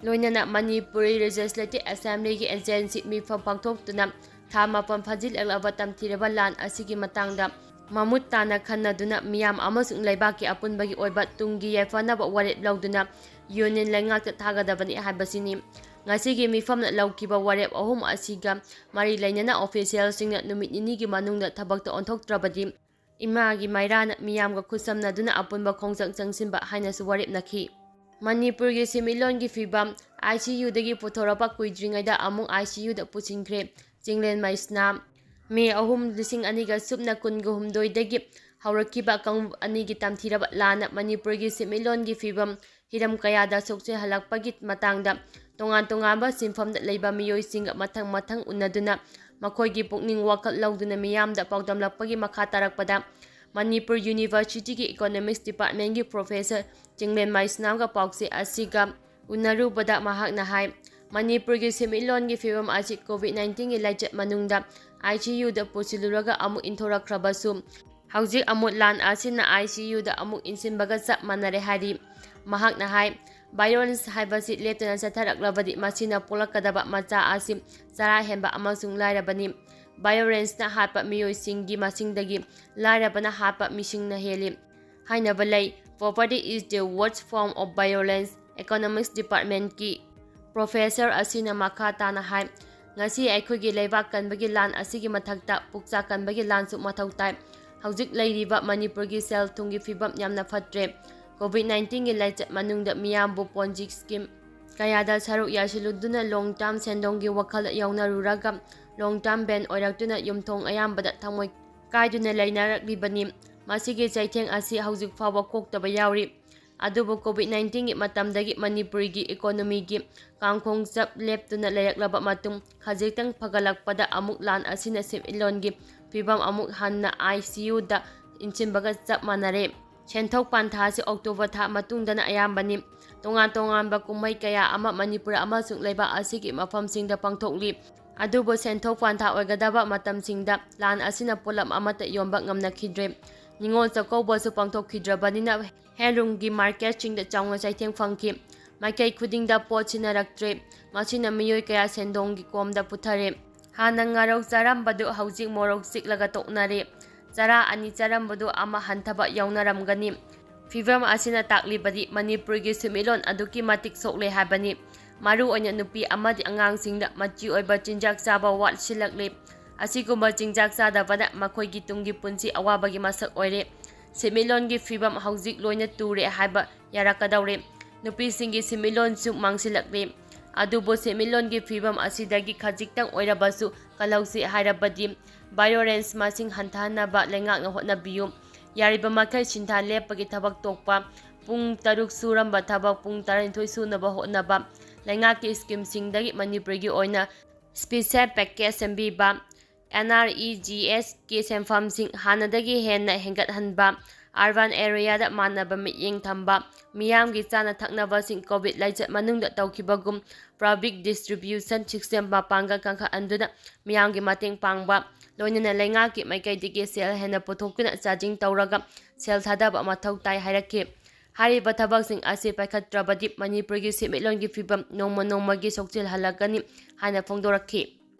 ꯂꯣꯏꯅꯅ ꯃꯅꯤꯄꯨꯔꯤ ꯂꯦꯖꯤꯁꯂꯦꯇꯤꯚ ꯑꯦꯁꯦꯝꯕ꯭ꯂꯤꯒꯤ ꯑꯦꯖꯦꯟꯁꯤ ꯃꯤꯐꯝ ꯄꯥꯡꯊꯣꯛꯇꯨꯅ ꯊꯥ ꯃꯥꯄꯟ ꯐꯥꯖꯤꯜꯂꯛꯂꯕ ꯇꯝꯊꯤꯔꯕ ꯂꯥꯟ ꯑꯁꯤꯒꯤ ꯃꯇꯥꯡꯗ ꯃꯃꯨꯠ ꯇꯥꯅ ꯈꯟꯅꯗꯨꯅ ꯃꯤꯌꯥꯝ ꯑꯃꯁꯨꯡ ꯂꯩꯕꯥꯛꯀꯤ ꯑꯄꯨꯟꯕꯒꯤ ꯑꯣꯏꯕ ꯇꯨꯡꯒꯤ ꯌꯥꯏꯐꯅꯕ ꯋꯥꯔꯦꯞ ꯂꯧꯗꯨꯅ ꯌꯨꯅꯤꯌꯟ ꯂꯩꯉꯥꯛꯇ ꯊꯥꯒꯗꯕꯅꯤ ꯍꯥꯏꯕꯁꯤꯅꯤ꯫ ꯉꯁꯤꯒꯤ ꯃꯤꯐꯝꯅ ꯂꯧꯈꯤꯕ ꯋꯥꯔꯦꯞ ꯑꯍꯨꯝ ꯑꯁꯤꯒ ꯃꯔꯤ ꯂꯩꯅꯅ ꯑꯣꯐꯤꯁꯤꯌꯦꯜꯁꯤꯡꯅ ꯅꯨꯃꯤꯠ ꯅꯤꯅꯤꯒꯤ ꯃꯅꯨꯡꯗ ꯊꯕꯛꯇ ꯑꯣꯟꯊꯣꯛꯇ꯭ꯔꯕꯗꯤ ꯏꯃꯥꯒꯤ ꯃꯩꯔꯥꯅ ꯃꯤꯌꯥꯝꯒ ꯈꯨꯠꯁꯝꯅꯗꯨꯅ ꯑꯄꯨꯟꯕ ꯈꯣꯡꯖꯪ ꯆꯪꯁꯤꯟꯕ ꯍꯥꯏꯅꯁꯨ ꯋꯥꯔꯦꯞꯅꯈꯤ꯫ ꯃꯅꯤꯄꯨꯔꯒꯤ ꯁꯦꯟꯃꯤꯠꯂꯣꯟꯒꯤ ꯐꯤꯕꯝ꯫ ꯑꯥꯏ ꯁꯤ ꯌꯨꯗꯒꯤ ꯄꯨꯊꯣꯔꯛꯄ ꯀꯨꯏꯗ꯭ꯔꯤꯉꯩꯗ ꯑꯃꯨꯛ ꯑꯥꯏ ꯁꯤ ꯌꯨꯗ ꯄꯨꯁꯤꯟꯈ꯭ꯔꯦ ꯆꯤꯡꯂꯦꯟ ꯃꯩꯁꯅꯥꯝ꯫ ꯃꯦ ꯑꯍꯨꯝ, ꯂꯤꯁꯤꯡ ꯑꯅꯤꯒ ꯁꯨꯞꯅ ꯀꯨꯟꯒ ꯍꯨꯝꯗꯣꯏꯗꯒꯤ ꯍꯧꯔꯛꯈꯤꯕ ꯀꯥꯡꯂꯨꯞ ꯑꯅꯤꯒꯤ ꯇꯝꯊꯤꯔꯕ ꯂꯥꯟꯅ ꯃꯅꯤꯄꯨꯔꯒꯤ ꯁꯦꯟꯃꯤꯠꯂꯣꯟꯒꯤ ꯐꯤꯕꯝ ꯍꯤꯔꯝ ꯀꯌꯥꯗ ꯁꯣꯛꯆꯤꯜꯍꯜꯂꯛꯄꯒꯤ ꯃꯇꯥꯡꯗ ꯇꯣꯉꯥꯟ ꯇꯣꯉꯥꯟꯕ ꯁꯤꯟꯐꯝꯗ ꯂꯩꯕ ꯃꯤꯑꯣꯏꯁꯤꯡꯒ ꯃꯊꯪ ꯃꯊꯪ ꯎꯅꯗꯨꯅ ꯃꯈꯣꯏꯒꯤ ꯄꯨꯛꯅꯤꯡ ꯋꯥꯈꯜ ꯂꯧꯗꯨꯅ ꯃꯤꯌꯥꯝꯗ ꯄꯥꯎꯗꯝꯂꯛꯄꯒꯤ ꯃꯈꯥ ꯇꯥꯔꯛꯄꯗ ꯃꯅꯤꯄꯨꯔ ꯌꯨꯅꯤꯚꯔꯁꯤꯇꯤꯒꯤ ꯏꯀꯣꯅꯣꯃꯤꯛꯁ ꯗꯤꯄꯥꯔꯠꯃꯦꯟꯒꯤ ꯄ꯭ꯔꯣꯐꯦꯁꯔ ꯆꯤꯡꯂꯦꯟ ꯃꯩꯁꯅꯥꯝꯒ ꯄꯥꯎꯆꯦ ꯑꯁꯤꯒ ꯎꯅꯔꯨꯕꯗ ꯃꯍꯥꯛꯅ ꯍꯥꯏ, ꯃꯅꯤꯄꯨꯔꯒꯤ ꯁꯦꯟꯃꯤꯠꯂꯣꯟꯒꯤ ꯐꯤꯕꯝ ꯑꯁꯤ ꯀꯣꯚꯤꯗ ꯅꯥꯏꯟꯇꯤꯟꯒꯤ ꯂꯥꯏꯆꯠ ꯃꯅꯨꯡꯗ ꯑꯥꯏ ꯁꯤ ꯌꯨꯗ ꯄꯨꯁꯤꯜꯂꯨꯔꯒ ꯑꯃꯨꯛ ꯏꯟꯊꯣꯔꯛꯈ꯭ꯔꯕꯁꯨ, ꯍꯧꯖꯤꯛ ꯑꯃꯨꯛ ꯂꯥꯟ ꯑꯁꯤꯅ ꯑꯥꯏ ꯁꯤ ꯌꯨꯗ ꯑꯃꯨꯛ ꯏꯟꯁꯤꯟꯕꯒ ꯆꯞ ꯃꯥꯟꯅꯔꯦ ꯍꯥꯏꯔꯤ꯫ ꯃꯍꯥꯛꯅ ꯍꯥꯏ, ꯚꯥꯏꯑꯣꯂꯦꯟꯁ ꯍꯥꯏꯕꯁꯤ ꯂꯦꯞꯇꯅ ꯆꯠꯊꯔꯛꯂꯕꯗꯤ ꯃꯁꯤꯅ ꯄꯣꯛꯂꯛꯀꯗꯕ ꯃꯆꯥ ꯑꯁꯤ ꯆꯔꯥ ꯍꯦꯟꯕ ꯑꯃꯁꯨꯡ ꯂꯥꯏꯔꯕꯅꯤ꯫ ꯚꯥꯏꯑꯣꯂꯦꯟꯁꯅ ꯍꯥꯠꯄ ꯃꯤꯑꯣꯏꯁꯤꯡꯒꯤ ꯃꯁꯤꯡꯗꯒꯤ ꯂꯥꯏꯔꯕꯅ ꯍꯥꯠꯄ ꯃꯤꯁꯤꯡꯅ ꯍꯦꯜꯂꯤ ꯍꯥꯏꯅꯕ ꯂꯩ꯫ Poverty is the worst form of violence, economics ꯗꯤꯄꯥꯔꯠꯃꯦꯟꯠꯀꯤ ꯄ꯭ꯔꯣꯐꯦꯁꯔ ꯑꯁꯤꯅ ꯃꯈꯥ ꯇꯥꯅ ꯍꯥꯏ, ꯉꯁꯤ ꯑꯩꯈꯣꯏꯒꯤ ꯂꯩꯕꯥꯛ ꯀꯟꯕꯒꯤ ꯂꯥꯟ ꯑꯁꯤꯒꯤ ꯃꯊꯛꯇ ꯄꯨꯛꯆꯥꯛ ꯀꯟꯕꯒꯤ ꯂꯥꯟꯁꯨ ꯃꯊꯧ ꯇꯥꯏ꯫ ꯍꯧꯖꯤꯛ ꯂꯩꯔꯤꯕ ꯃꯅꯤꯄꯨꯔꯒꯤ ꯁꯦꯜ ꯊꯨꯝꯒꯤ ꯐꯤꯕꯝ ꯌꯥꯝꯅ ꯐꯠꯇ꯭ꯔꯦ꯫ ꯀꯣꯚꯤꯗ ꯅꯥꯏꯟꯇꯤꯟꯒꯤ ꯂꯥꯏꯆꯠ ꯃꯅꯨꯡꯗ ꯃꯤꯌꯥꯝꯕꯨ ꯄꯣꯟꯖꯤ ꯁ꯭ꯀꯤꯝ ꯀꯌꯥꯗ ꯁꯔꯨꯛ ꯌꯥꯁꯤꯜꯂꯨꯗꯨꯅ ꯂꯣꯡ ꯇꯥꯔꯝ ꯁꯦꯟꯗꯣꯡꯒꯤ ꯋꯥꯈꯜ ꯌꯥꯎꯅꯔꯨꯔꯒ ꯂꯣꯡ ꯇꯥꯔꯝ ꯕꯦꯟ ꯑꯣꯏꯔꯛꯇꯨꯅ ꯌꯨꯝꯊꯣꯡ ꯑꯌꯥꯝꯕꯗ ꯊꯃꯣꯏ ꯀꯥꯏꯗꯨꯅ ꯂꯩꯅꯔꯛꯂꯤꯕꯅꯤ꯫ ꯃꯁꯤꯒꯤ ꯆꯩꯊꯦꯡ ꯑꯁꯤ ꯍꯧꯖꯤꯛ ꯐꯥꯎꯕ ꯀꯣꯛꯇꯕ ꯌꯥꯎꯔꯤ꯫ ꯑꯗꯨꯕꯨ ꯀꯣꯚꯤꯗ ꯅꯥꯏꯟꯇꯤꯟꯒꯤ ꯃꯇꯝꯗꯒꯤ ꯃꯅꯤꯄꯨꯔꯒꯤ ꯏꯀꯣꯅꯣꯃꯤꯒꯤ ꯀꯥꯡꯈꯣꯡ ꯆꯞ ꯂꯦꯞꯇꯨꯅ ꯂꯩꯔꯛꯂꯕ ꯃꯇꯨꯡ ꯈꯖꯤꯛꯇꯪ ꯐꯒꯠꯂꯛꯄꯗ ꯑꯃꯨꯛ ꯂꯥꯟ ꯑꯁꯤꯅ ꯁꯦꯟꯃꯤꯠꯂꯣꯟꯒꯤ ꯐꯤꯕꯝ ꯑꯃꯨꯛ ꯍꯟꯅ ꯑꯥꯏ ꯁꯤ ꯌꯨꯗ ꯏꯟꯁꯤꯟꯕꯒ ꯆꯞ ꯃꯥꯟꯅꯔꯦ꯫ ꯁꯦꯟꯊꯣꯛ ꯄꯥꯟꯊꯥ ꯑꯁꯤ ꯑꯣꯛꯇꯣꯕꯔ ꯊꯥ ꯃꯇꯨꯡꯗꯅ ꯑꯌꯥꯝꯕꯅꯤ꯫ ꯇꯣꯉꯥꯟ ꯇꯣꯉꯥꯟꯕ ꯀꯨꯝꯍꯩ ꯀꯌꯥ ꯑꯃ ꯃꯅꯤꯄꯨꯔ ꯑꯃꯁꯨꯡ ꯂꯩꯕꯥꯛ ꯑꯁꯤꯒꯤ ꯃꯐꯝꯁꯤꯡꯗ ꯄꯥꯡꯊꯣꯛꯂꯤ꯫ ꯑꯗꯨꯕꯨ ꯁꯦꯟꯊꯣꯛ ꯄꯥꯟꯊꯥ ꯑꯣꯏꯒꯗꯕ ꯃꯇꯝꯁꯤꯡꯗ ꯂꯥꯟ ꯑꯁꯤꯅ ꯄꯣꯠꯂꯝ ꯑꯃꯠꯇ ꯌꯣꯟꯕ ꯉꯝꯅꯈꯤꯗ꯭ꯔꯦ꯫ ꯅꯤꯉꯣꯜ ꯆꯥꯛꯀꯧꯕꯁꯨ ꯄꯥꯡꯊꯣꯛꯈꯤꯗ꯭ꯔꯕꯅꯤꯅ ꯍꯦꯟꯂꯨꯝꯒꯤ ꯃꯥꯔꯀꯦꯠꯁꯤꯡꯗ ꯆꯥꯎꯅ ꯆꯩꯊꯦꯡ ꯐꯪꯈꯤ꯫ ꯃꯥꯏꯀꯩ ꯈꯨꯗꯤꯡꯗ ꯄꯣꯠ ꯁꯤꯖꯤꯟꯅꯔꯛꯇ꯭ꯔꯦ꯫ ꯃꯁꯤꯅ ꯃꯤꯑꯣꯏ ꯀꯌꯥ ꯁꯦꯟꯗꯣꯡꯒꯤ ꯀꯣꯝꯗ ꯄꯨꯊꯔꯦ꯫ ꯍꯥꯟꯅ ꯉꯥꯔꯧ ꯆꯥꯔꯝꯕꯗꯨ ꯍꯧꯖꯤꯛ ꯃꯣꯔꯣꯛ ꯆꯤꯛꯂꯒ ꯇꯣꯛꯅꯔꯦ꯫ ꯆꯔꯥ ꯑꯅꯤ ꯆꯥꯔꯝꯕꯗꯨ ꯑꯃ ꯍꯟꯊꯕ ꯌꯥꯎꯅꯔꯝꯒꯅꯤ꯫ ꯐꯤꯕꯝ ꯑꯁꯤꯅ ꯇꯥꯛꯂꯤꯕꯗꯤ ꯃꯅꯤꯄꯨꯔꯒꯤ ꯁꯦꯟꯃꯤꯠꯂꯣꯟ ꯑꯗꯨꯛꯀꯤ ꯃꯇꯤꯛ ꯁꯣꯛꯂꯦ ꯍꯥꯏꯕꯅꯤ꯫ ꯃꯔꯨꯑꯣꯏꯅ ꯅꯨꯄꯤ ꯑꯃꯗꯤ ꯑꯉꯥꯡꯁꯤꯡꯗ ꯃꯆꯤ ꯑꯣꯏꯕ ꯆꯤꯟꯖꯥꯛ ꯆꯥꯕ ꯋꯥꯠꯁꯤꯜꯂꯛꯂꯦ꯫ ꯑꯁꯤꯒꯨꯝꯕ ꯆꯤꯟꯖꯥꯛ ꯆꯥꯗꯕꯅ ꯃꯈꯣꯏꯒꯤ ꯇꯨꯡꯒꯤ ꯄꯨꯟꯁꯤ ꯑꯋꯥꯕꯒꯤ ꯃꯁꯛ ꯑꯣꯏꯔꯦ꯫ ꯁꯦꯟꯃꯤꯠꯂꯣꯟꯒꯤ ꯐꯤꯕꯝ ꯍꯧꯖꯤꯛ ꯂꯣꯏꯅ ꯇꯨꯔꯦ ꯍꯥꯏꯕ ꯌꯥꯔꯛꯀꯗꯧꯔꯦ꯫ ꯅꯨꯄꯤꯁꯤꯡꯒꯤ ꯁꯦꯟꯃꯤꯠꯂꯣꯟꯁꯨ ꯃꯥꯡꯁꯤꯜꯂꯛꯂꯦ꯫ ꯑꯗꯨꯕꯨ ꯁꯦꯟꯃꯤꯠꯂꯣꯟꯒꯤ ꯐꯤꯕꯝ ꯑꯁꯤꯗꯒꯤ ꯈꯖꯤꯛꯇꯪ ꯑꯣꯏꯔꯕꯁꯨ ꯀꯜꯍꯧꯁꯤ ꯍꯥꯏꯔꯕꯗꯤ ꯚꯥꯏꯑꯣꯂꯦꯟꯁ ꯃꯁꯤꯡ ꯍꯟꯊꯍꯟꯅꯕ ꯂꯩꯉꯥꯛꯅ ꯍꯣꯠꯅꯕꯤꯌꯨ꯫ ꯌꯥꯔꯤꯕ ꯃꯈꯩ ꯁꯤꯟꯊꯥ ꯂꯦꯞꯄꯒꯤ ꯊꯕꯛ ꯇꯣꯛꯄ, ꯄꯨꯡ ꯇꯔꯨꯛ ꯁꯨꯔꯝꯕ ꯊꯕꯛ ꯄꯨꯡ ꯇꯔꯥꯅꯤꯊꯣꯏ ꯁꯨꯅꯕ ꯍꯣꯠꯅꯕ, ꯂꯩꯉꯥꯛꯀꯤ ꯁ꯭ꯀꯤꯝꯁꯤꯡꯗꯒꯤ ꯃꯅꯤꯄꯨꯔꯒꯤ ꯑꯣꯏꯅ ꯁ꯭ꯄꯤꯁꯦꯜ ꯄꯦꯀꯦꯖ ꯁꯦꯝꯕꯤꯕ, ꯑꯦꯟ ꯑꯥꯔ ꯏ ꯖꯤ ꯑꯦꯁꯀꯤ ꯁꯦꯟꯐꯝꯁꯤꯡ ꯍꯥꯟꯅꯗꯒꯤ ꯍꯦꯟꯅ ꯍꯦꯟꯒꯠꯍꯟꯕ, ꯑꯔꯕꯥꯟ ꯑꯦꯔꯤꯌꯥꯗ ꯃꯥꯟꯅꯕ ꯃꯤꯠꯌꯦꯡ ꯊꯝꯕ, ꯃꯤꯌꯥꯝꯒꯤ ꯆꯥꯅ ꯊꯛꯅꯕꯁꯤꯡ ꯀꯣꯚꯤꯗ ꯂꯥꯏꯆꯠ ꯃꯅꯨꯡꯗ ꯇꯧꯈꯤꯕꯒꯨꯝ ꯄꯕ꯭ꯂꯤꯛ ꯗꯤꯁꯇ꯭ꯔꯤꯕ꯭ꯌꯨꯁꯟ ꯁꯤꯁꯇꯦꯝ ꯃꯄꯥꯡꯒꯜ ꯀꯟꯈꯠꯍꯟꯗꯨꯅ ꯃꯤꯌꯥꯝꯒꯤ ꯃꯇꯦꯡ ꯄꯥꯡꯕ, ꯂꯣꯏꯅꯅ ꯂꯩꯉꯥꯛꯀꯤ ꯃꯥꯏꯀꯩꯗꯒꯤ ꯁꯦꯜ ꯍꯦꯟꯅ ꯄꯨꯊꯣꯛꯇꯨꯅ ꯆꯥꯗꯤꯡ ꯇꯧꯔꯒ ꯁꯦꯜ ꯊꯥꯗꯕ ꯃꯊꯧ ꯇꯥꯏ ꯍꯥꯏꯔꯛꯈꯤ꯫ ꯍꯥꯏꯔꯤꯕ ꯊꯕꯛꯁꯤꯡ ꯑꯁꯤ ꯄꯥꯏꯈꯠꯇ꯭ꯔꯕꯗꯤ ꯃꯅꯤꯄꯨꯔꯒꯤ ꯁꯦꯟꯃꯤꯠꯂꯣꯟꯒꯤ ꯐꯤꯕꯝ ꯅꯣꯡꯃ ꯅꯣꯡꯃꯒꯤ ꯁꯣꯛꯆꯤꯜꯍꯜꯂꯛꯀꯅꯤ ꯍꯥꯏꯅ ꯐꯣꯡꯗꯣꯔꯛꯈꯤ꯫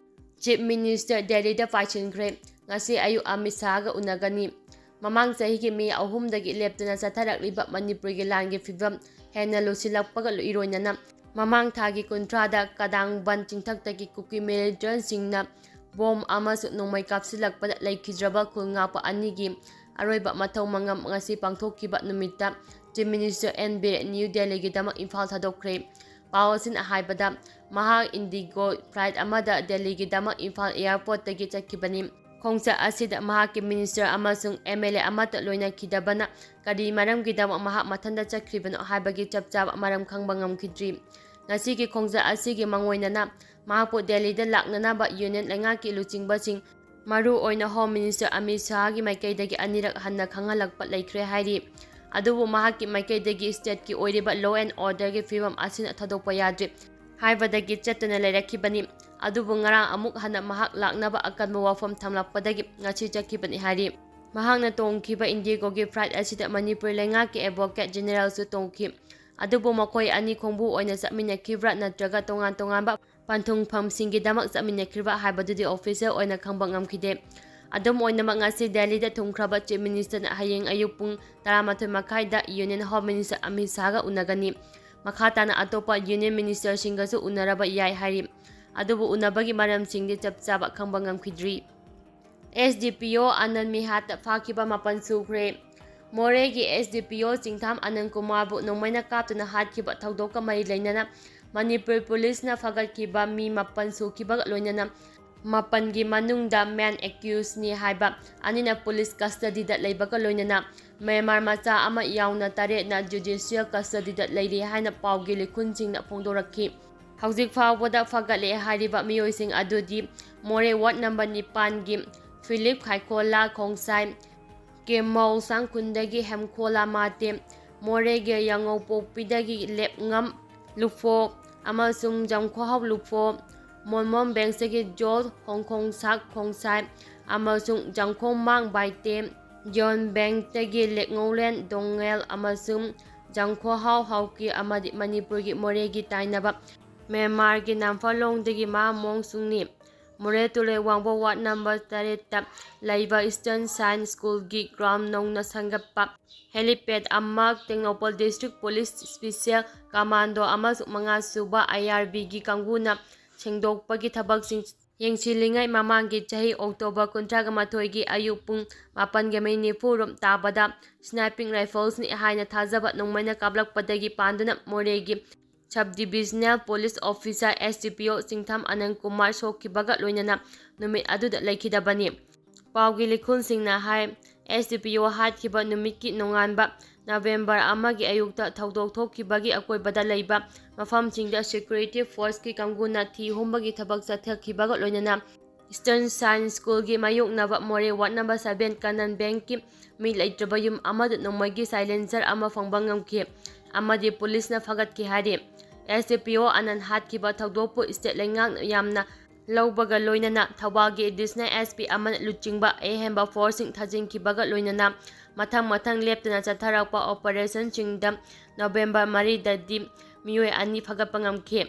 ꯆꯤꯐ ꯃꯤꯅꯤꯁꯇꯔ ꯗꯦꯜꯂꯤꯗ ꯄꯥꯏꯁꯤꯟꯈ꯭ꯔꯦ꯫ ꯉꯁꯤ ꯑꯌꯨꯛ ꯑꯃꯤꯠ ꯁꯥꯍꯒ ꯎꯅꯒꯅꯤ꯫ ꯃꯃꯥꯡ ꯆꯍꯤꯒꯤ ꯃꯦ ꯑꯍꯨꯝꯗꯒꯤ ꯂꯦꯞꯇꯅ ꯆꯠꯊꯔꯛꯂꯤꯕ ꯃꯅꯤꯄꯨꯔꯒꯤ ꯂꯥꯟꯒꯤ ꯐꯤꯕꯝ ꯍꯦꯟꯅ ꯂꯨꯁꯤꯜꯂꯛꯄꯒ ꯏꯔꯣꯏꯅꯅ ꯃꯃꯥꯡ ꯊꯥꯒꯤ ꯀꯨꯟꯊ꯭ꯔꯥꯗ ꯀꯗꯥꯡꯕꯟ ꯆꯤꯡꯊꯛꯇꯒꯤ ꯀꯨꯀꯤ ꯃꯤꯂꯤꯇꯦꯟꯁꯤꯡꯅ ꯕꯣꯝ ꯑꯃꯁꯨꯡ ꯅꯣꯡꯃꯩ ꯀꯥꯞꯁꯤꯜꯂꯛꯄꯗ ꯂꯩꯈꯤꯗ꯭ꯔꯕ ꯈꯨꯜ ꯉꯥꯛꯄ ꯑꯅꯤꯒꯤ ꯑꯔꯣꯏꯕ ꯃꯊꯧ ꯃꯉꯝ ꯉꯁꯤ ꯄꯥꯡꯊꯣꯛꯈꯤꯕ ꯅꯨꯃꯤꯠꯇ Chief Minister N Biren new ꯗꯦꯜꯂꯤꯒꯤꯗꯃꯛ ꯏꯝꯐꯥꯜ ꯊꯥꯗꯣꯛꯈ꯭ꯔꯦ꯫ ꯄꯥꯎ ꯑꯁꯤꯅ ꯍꯥꯏꯕꯗ, ꯃꯍꯥꯛ Indigo flight ꯑꯃꯗ ꯗꯦꯜꯂꯤꯒꯤꯗꯃꯛ ꯏꯝꯐꯥꯜ airportꯇꯒꯤ ꯆꯠꯈꯤꯕꯅꯤ꯫ ꯈꯣꯡꯆꯠ ꯑꯁꯤꯗ ꯃꯍꯥꯛꯀꯤ minister ꯑꯃꯁꯨꯡ M L A ꯑꯃꯠꯇ ꯂꯣꯏꯅꯈꯤꯗꯕꯅ ꯀꯔꯤ ꯃꯔꯝꯒꯤꯗꯃꯛ ꯃꯍꯥꯛ ꯃꯊꯟꯇ ꯆꯠꯈ꯭ꯔꯤꯕꯅꯣ ꯍꯥꯏꯕꯒꯤ ꯆꯞ ꯆꯥꯕ ꯃꯔꯝ ꯈꯪꯕ ꯉꯝꯈꯤꯗ꯭ꯔꯤ꯫ ꯉꯁꯤꯒꯤ ꯈꯣꯡꯆꯠ ꯑꯁꯤꯒꯤ ꯃꯥꯡꯑꯣꯏꯅꯅ ꯃꯍꯥꯛꯄꯨ ꯗꯦꯜꯂꯤꯗ ꯂꯥꯛꯅꯅꯕ Union ꯂꯩꯉꯥꯛꯀꯤ ꯂꯨꯆꯤꯡꯕꯁꯤꯡ, ꯃꯔꯨ ꯑꯣꯏꯅ Home Minister ꯑꯃꯤꯠ ꯁꯥꯍꯒꯤ ꯃꯥꯏꯀꯩꯗꯒꯤ ꯑꯅꯤꯔꯛ ꯍꯟꯅ ꯈꯪꯍꯜꯂꯛꯄ ꯂꯩꯈ꯭ꯔꯦ ꯍꯥꯏꯔꯤ꯫ ꯑꯗꯨꯕꯨ ꯃꯍꯥꯛꯀꯤ ꯃꯥꯏꯀꯩꯗꯒꯤ stateꯀꯤ ꯑꯣꯏꯔꯤꯕ law and orderꯒꯤ ꯐꯤꯕꯝ ꯑꯁꯤꯅ ꯊꯥꯗꯣꯛꯄ ꯌꯥꯗ꯭ꯔꯤ ꯍꯥꯏꯕꯗꯒꯤ ꯆꯠꯇꯨꯅ ꯂꯩꯔꯛꯈꯤꯕꯅꯤ꯫ ꯑꯗꯨꯕꯨ ꯉꯔꯥꯡ ꯑꯃꯨꯛ ꯍꯟꯅ ꯃꯍꯥꯛ ꯂꯥꯛꯅꯕ ꯑꯀꯟꯕ ꯋꯥꯐꯝ ꯊꯝꯂꯛꯄꯗꯒꯤ ꯉꯁꯤ ꯆꯠꯈꯤꯕꯅꯤ ꯍꯥꯏꯔꯤ꯫ ꯃꯍꯥꯛꯅ ꯇꯣꯡꯈꯤꯕ Indigoꯒꯤ flight ꯑꯁꯤꯗ ꯃꯅꯤꯄꯨꯔ ꯂꯩꯉꯥꯛꯀꯤ advocate generalꯁꯨ ꯇꯣꯡꯈꯤ꯫ ꯑꯗꯨꯕꯨ ꯃꯈꯣꯏ ꯑꯅꯤ ꯈꯣꯡꯕꯨ ꯑꯣꯏꯅ ꯆꯠꯃꯤꯟꯅꯈꯤꯕ꯭ꯔꯥ ꯅꯠꯇ꯭ꯔꯒ ꯇꯣꯉꯥꯟ ꯇꯣꯉꯥꯟꯕ ꯄꯟꯊꯨꯡꯐꯝꯁꯤꯡꯒꯤꯗꯃꯛ ꯆꯠꯃꯤꯟꯅꯈꯤꯕ꯭ꯔꯥ ꯍꯥꯏꯕꯗꯨꯗꯤ official ꯑꯣꯏꯅ ꯈꯪꯕ ꯉꯝꯈꯤꯗꯦ꯫ ꯑꯗꯨꯝ ꯑꯣꯏꯅꯃꯛ, ꯉꯁꯤ ꯗꯦꯜꯂꯤꯗ ꯊꯨꯡꯈ꯭ꯔꯕ Chief Ministerꯅ ꯍꯌꯦꯡ ꯑꯌꯨꯛ ꯄꯨꯡ ꯇꯔꯥꯃꯥꯊꯣꯏ ꯃꯈꯥꯏꯗ Union Home Minister ꯑꯃꯤꯠ ꯁꯥꯍꯒ ꯎꯅꯒꯅꯤ꯫ ꯃꯈꯥ ꯇꯥꯅ ꯑꯇꯣꯞꯄ Union Ministerꯁꯤꯡꯒꯁꯨ ꯎꯅꯔꯕ ꯌꯥꯏ ꯍꯥꯏꯔꯤ꯫ ꯑꯗꯨꯕꯨ ꯎꯅꯕꯒꯤ ꯃꯔꯝꯁꯤꯡꯗꯤ ꯆꯞ ꯆꯥꯕ ꯈꯪꯕ ꯉꯝꯈꯤꯗ꯭ꯔꯤ꯫ S D P O ꯑꯅꯟ ꯃꯤꯍꯥꯠꯇ ꯐꯥꯈꯤꯕ ꯃꯥꯄꯟ ꯁꯨꯈ꯭ꯔꯦ꯫ ꯃꯣꯔꯦꯒꯤ S D P O ꯆꯤꯡꯊꯥꯝ ꯑꯅꯟ ꯀꯨꯃꯥꯔꯕꯨ ꯅꯣꯡꯃꯩꯅ ꯀꯥꯞꯇꯨꯅ ꯍꯥꯠꯈꯤꯕ ꯊꯧꯗꯣꯛꯀ ꯃꯔꯤ ꯂꯩꯅꯅ ꯃꯅꯤꯄꯨꯔ ꯄꯨꯂꯤꯁꯅ ꯐꯥꯒꯠꯈꯤꯕ ꯃꯤ ꯃꯥꯄꯟ ꯁꯨꯈꯤꯕꯒ ꯂꯣꯏꯅꯅ ꯃꯥꯄꯟꯒꯤ ꯃꯅꯨꯡꯗ man accusedꯅꯤ ꯍꯥꯏꯕ ꯑꯅꯤꯅ ꯄꯨꯂꯤꯁ custodyꯗ ꯂꯩꯕꯒ ꯂꯣꯏꯅꯅ ꯃ꯭ꯌꯥꯟꯃꯥꯔ ꯃꯆꯥ ꯑꯃ ꯌꯥꯎꯅ ꯇꯔꯦꯠꯅ judicial custodyꯗ ꯂꯩꯔꯤ ꯍꯥꯏꯅ ꯄꯥꯎꯒꯤ ꯂꯤꯈꯨꯟꯁꯤꯡꯅ ꯐꯣꯡꯗꯣꯔꯛꯈꯤ꯫ ꯍꯧꯖꯤꯛ ꯐꯥꯎꯕꯗ ꯐꯥꯒꯠꯂꯦ ꯍꯥꯏꯔꯤꯕ ꯃꯤꯑꯣꯏꯁꯤꯡ ꯑꯗꯨꯗꯤ ꯃꯣꯔꯦ ward number ꯅꯤꯄꯥꯟꯒꯤ ꯐꯤꯂꯤꯞ ꯈꯥꯏꯈꯣꯂꯥ ꯈꯣꯡꯁꯥꯏ, ꯀꯦꯃꯧ ꯁꯥꯡꯈꯨꯟꯗꯒꯤ ꯍꯦꯝꯈꯣꯂꯥ ꯃꯥꯇꯦ, ꯃꯣꯔꯦꯒꯤ ꯌꯥꯉꯧꯄꯣꯛꯄꯤꯗꯒꯤ ꯂꯦꯞꯉꯝ ꯂꯨꯐꯣ ꯑꯃꯁꯨꯡ ꯖꯝꯈꯣꯍꯥꯎ ꯂꯨꯐꯣ, ꯃꯣꯟꯃꯣꯟ ꯕꯦꯡꯁꯇꯒꯤ ꯖꯣꯔꯖ ꯍꯣꯡꯈꯣꯡꯁꯥꯛ ꯈꯣꯡꯁꯥꯏ ꯑꯃꯁꯨꯡ ꯖꯝꯈꯣꯡꯃꯥꯡ ꯕꯥꯏꯇꯦ, ꯖꯣꯟ ꯕꯦꯡꯇꯒꯤ ꯂꯦꯛꯉꯧꯂꯦꯟ ꯗꯣꯡꯉꯦꯜ ꯑꯃꯁꯨꯡ ꯖꯝꯈꯣꯍꯥꯎ ꯍꯥꯎꯀꯤ ꯑꯃꯗꯤ ꯃꯅꯤꯄꯨꯔꯒꯤ ꯃꯣꯔꯦꯒꯤ ꯇꯥꯏꯅꯕ ꯃ꯭ꯌꯥꯟꯃꯥꯔꯒꯤ ꯅꯥꯝꯐꯥꯂꯣꯡꯗꯒꯤ ꯃꯥ ꯃꯣꯡ ꯁꯨꯡꯅꯤ꯫ ꯃꯣꯔꯦ ꯇꯨꯔꯦꯜ ꯋꯥꯡꯕ ꯋꯥꯔꯗ ꯅꯝꯕꯔ ꯇꯔꯦꯠꯇ ꯂꯩꯕ Eastern Science Schoolꯒꯤ ground ꯅꯧꯅ ꯁꯦꯝꯒꯠꯄ helipad ꯑꯃ Tengnoupal District Police Special Commando ꯑꯃꯁꯨꯡ ꯃꯉꯥ ꯁꯨꯕ IRBꯒꯤ ꯀꯥꯡꯕꯨꯅ ꯁꯦꯡꯗꯣꯛꯄꯒꯤ ꯊꯕꯛꯁꯤꯡ ꯌꯦꯡꯁꯤꯜꯂꯤꯉꯩ ꯃꯃꯥꯡꯒꯤ ꯆꯍꯤ October ꯀꯨꯟꯊ꯭ꯔꯥꯒ ꯃꯥꯊꯣꯏꯒꯤ ꯑꯌꯨꯛ ꯄꯨꯡ ꯃꯥꯄꯟꯒ ꯃꯤꯅꯤꯠ ꯅꯤꯐꯨ ꯔꯣꯝ ꯇꯥꯕꯗ sniping riflesꯅꯤ ꯍꯥꯏꯅ ꯊꯥꯖꯕ ꯅꯣꯡꯃꯩꯅ ꯀꯥꯞꯂꯛꯄꯗꯒꯤ ꯄꯥꯟꯗꯨꯅ ꯃꯣꯔꯦꯒꯤ Sub Divisional Police Officer SDPO ꯆꯤꯡꯊꯝ ꯑꯅꯟ Kumar ꯁꯣꯛꯈꯤꯕꯒ ꯂꯣꯏꯅꯅ ꯅꯨꯃꯤꯠ ꯑꯗꯨꯗ ꯂꯩꯈꯤꯗꯕꯅꯤ꯫ ꯄꯥꯎꯒꯤ ꯂꯤꯈꯨꯜꯁꯤꯡꯅ ꯍꯥꯏ, SDPO ꯍꯥꯠꯈꯤꯕ ꯅꯨꯃꯤꯠꯀꯤ ꯅꯣꯡꯉꯥꯟꯕ November ꯑꯃꯒꯤ ꯑꯌꯨꯛꯇ ꯊꯧꯗꯣꯛ ꯊꯣꯛꯈꯤꯕꯒꯤ ꯑꯀꯣꯏꯕꯗ ꯂꯩꯕ ꯃꯐꯝꯁꯤꯡꯗ security forceꯀꯤ ꯀꯥꯡꯕꯨꯅ ꯊꯤ ꯍꯨꯝꯕꯒꯤ ꯊꯕꯛ ꯆꯠꯊꯈꯤꯕꯒ ꯂꯣꯏꯅꯅ Eastern Science Schoolꯒꯤ ꯃꯥꯌꯣꯛꯅꯕ ꯃꯣꯔꯦ ward number seven Canara Bankꯀꯤ ꯃꯤ ꯂꯩꯇ꯭ꯔꯕ ꯌꯨꯝ ꯑꯃꯗ ꯅꯣꯡꯃꯩꯒꯤ silencer ꯑꯃ ꯐꯪꯕ ꯉꯝꯈꯤ ꯑꯃꯗꯤ ꯄꯨꯂꯤꯁꯅ ꯐꯒꯠꯈꯤ ꯍꯥꯏꯔꯤ꯫ SDPO ꯑꯅꯟ ꯍꯥꯠꯈꯤꯕ ꯊꯧꯗꯣꯛꯄꯨ state ꯂꯩꯉꯥꯛꯅ ꯌꯥꯝꯅ ꯂꯧꯕꯒ ꯂꯣꯏꯅꯅ ꯊꯧꯕꯥꯜꯒꯤ Additional SP ꯑꯃꯅ ꯂꯨꯆꯤꯡꯕ ꯑꯍꯦꯟꯕ forceꯁꯤꯡ ꯊꯥꯖꯤꯟꯈꯤꯕꯒ ꯂꯣꯏꯅꯅ ꯃꯊꯪ ꯃꯊꯪ ꯂꯦꯞꯇꯅ ꯆꯠꯊꯔꯛꯄ operationꯁꯤꯡꯗ November ꯃꯔꯤꯗꯗꯤ ꯃꯤꯑꯣꯏ ꯑꯅꯤ ꯐꯒꯠꯄ ꯉꯝꯈꯤ꯫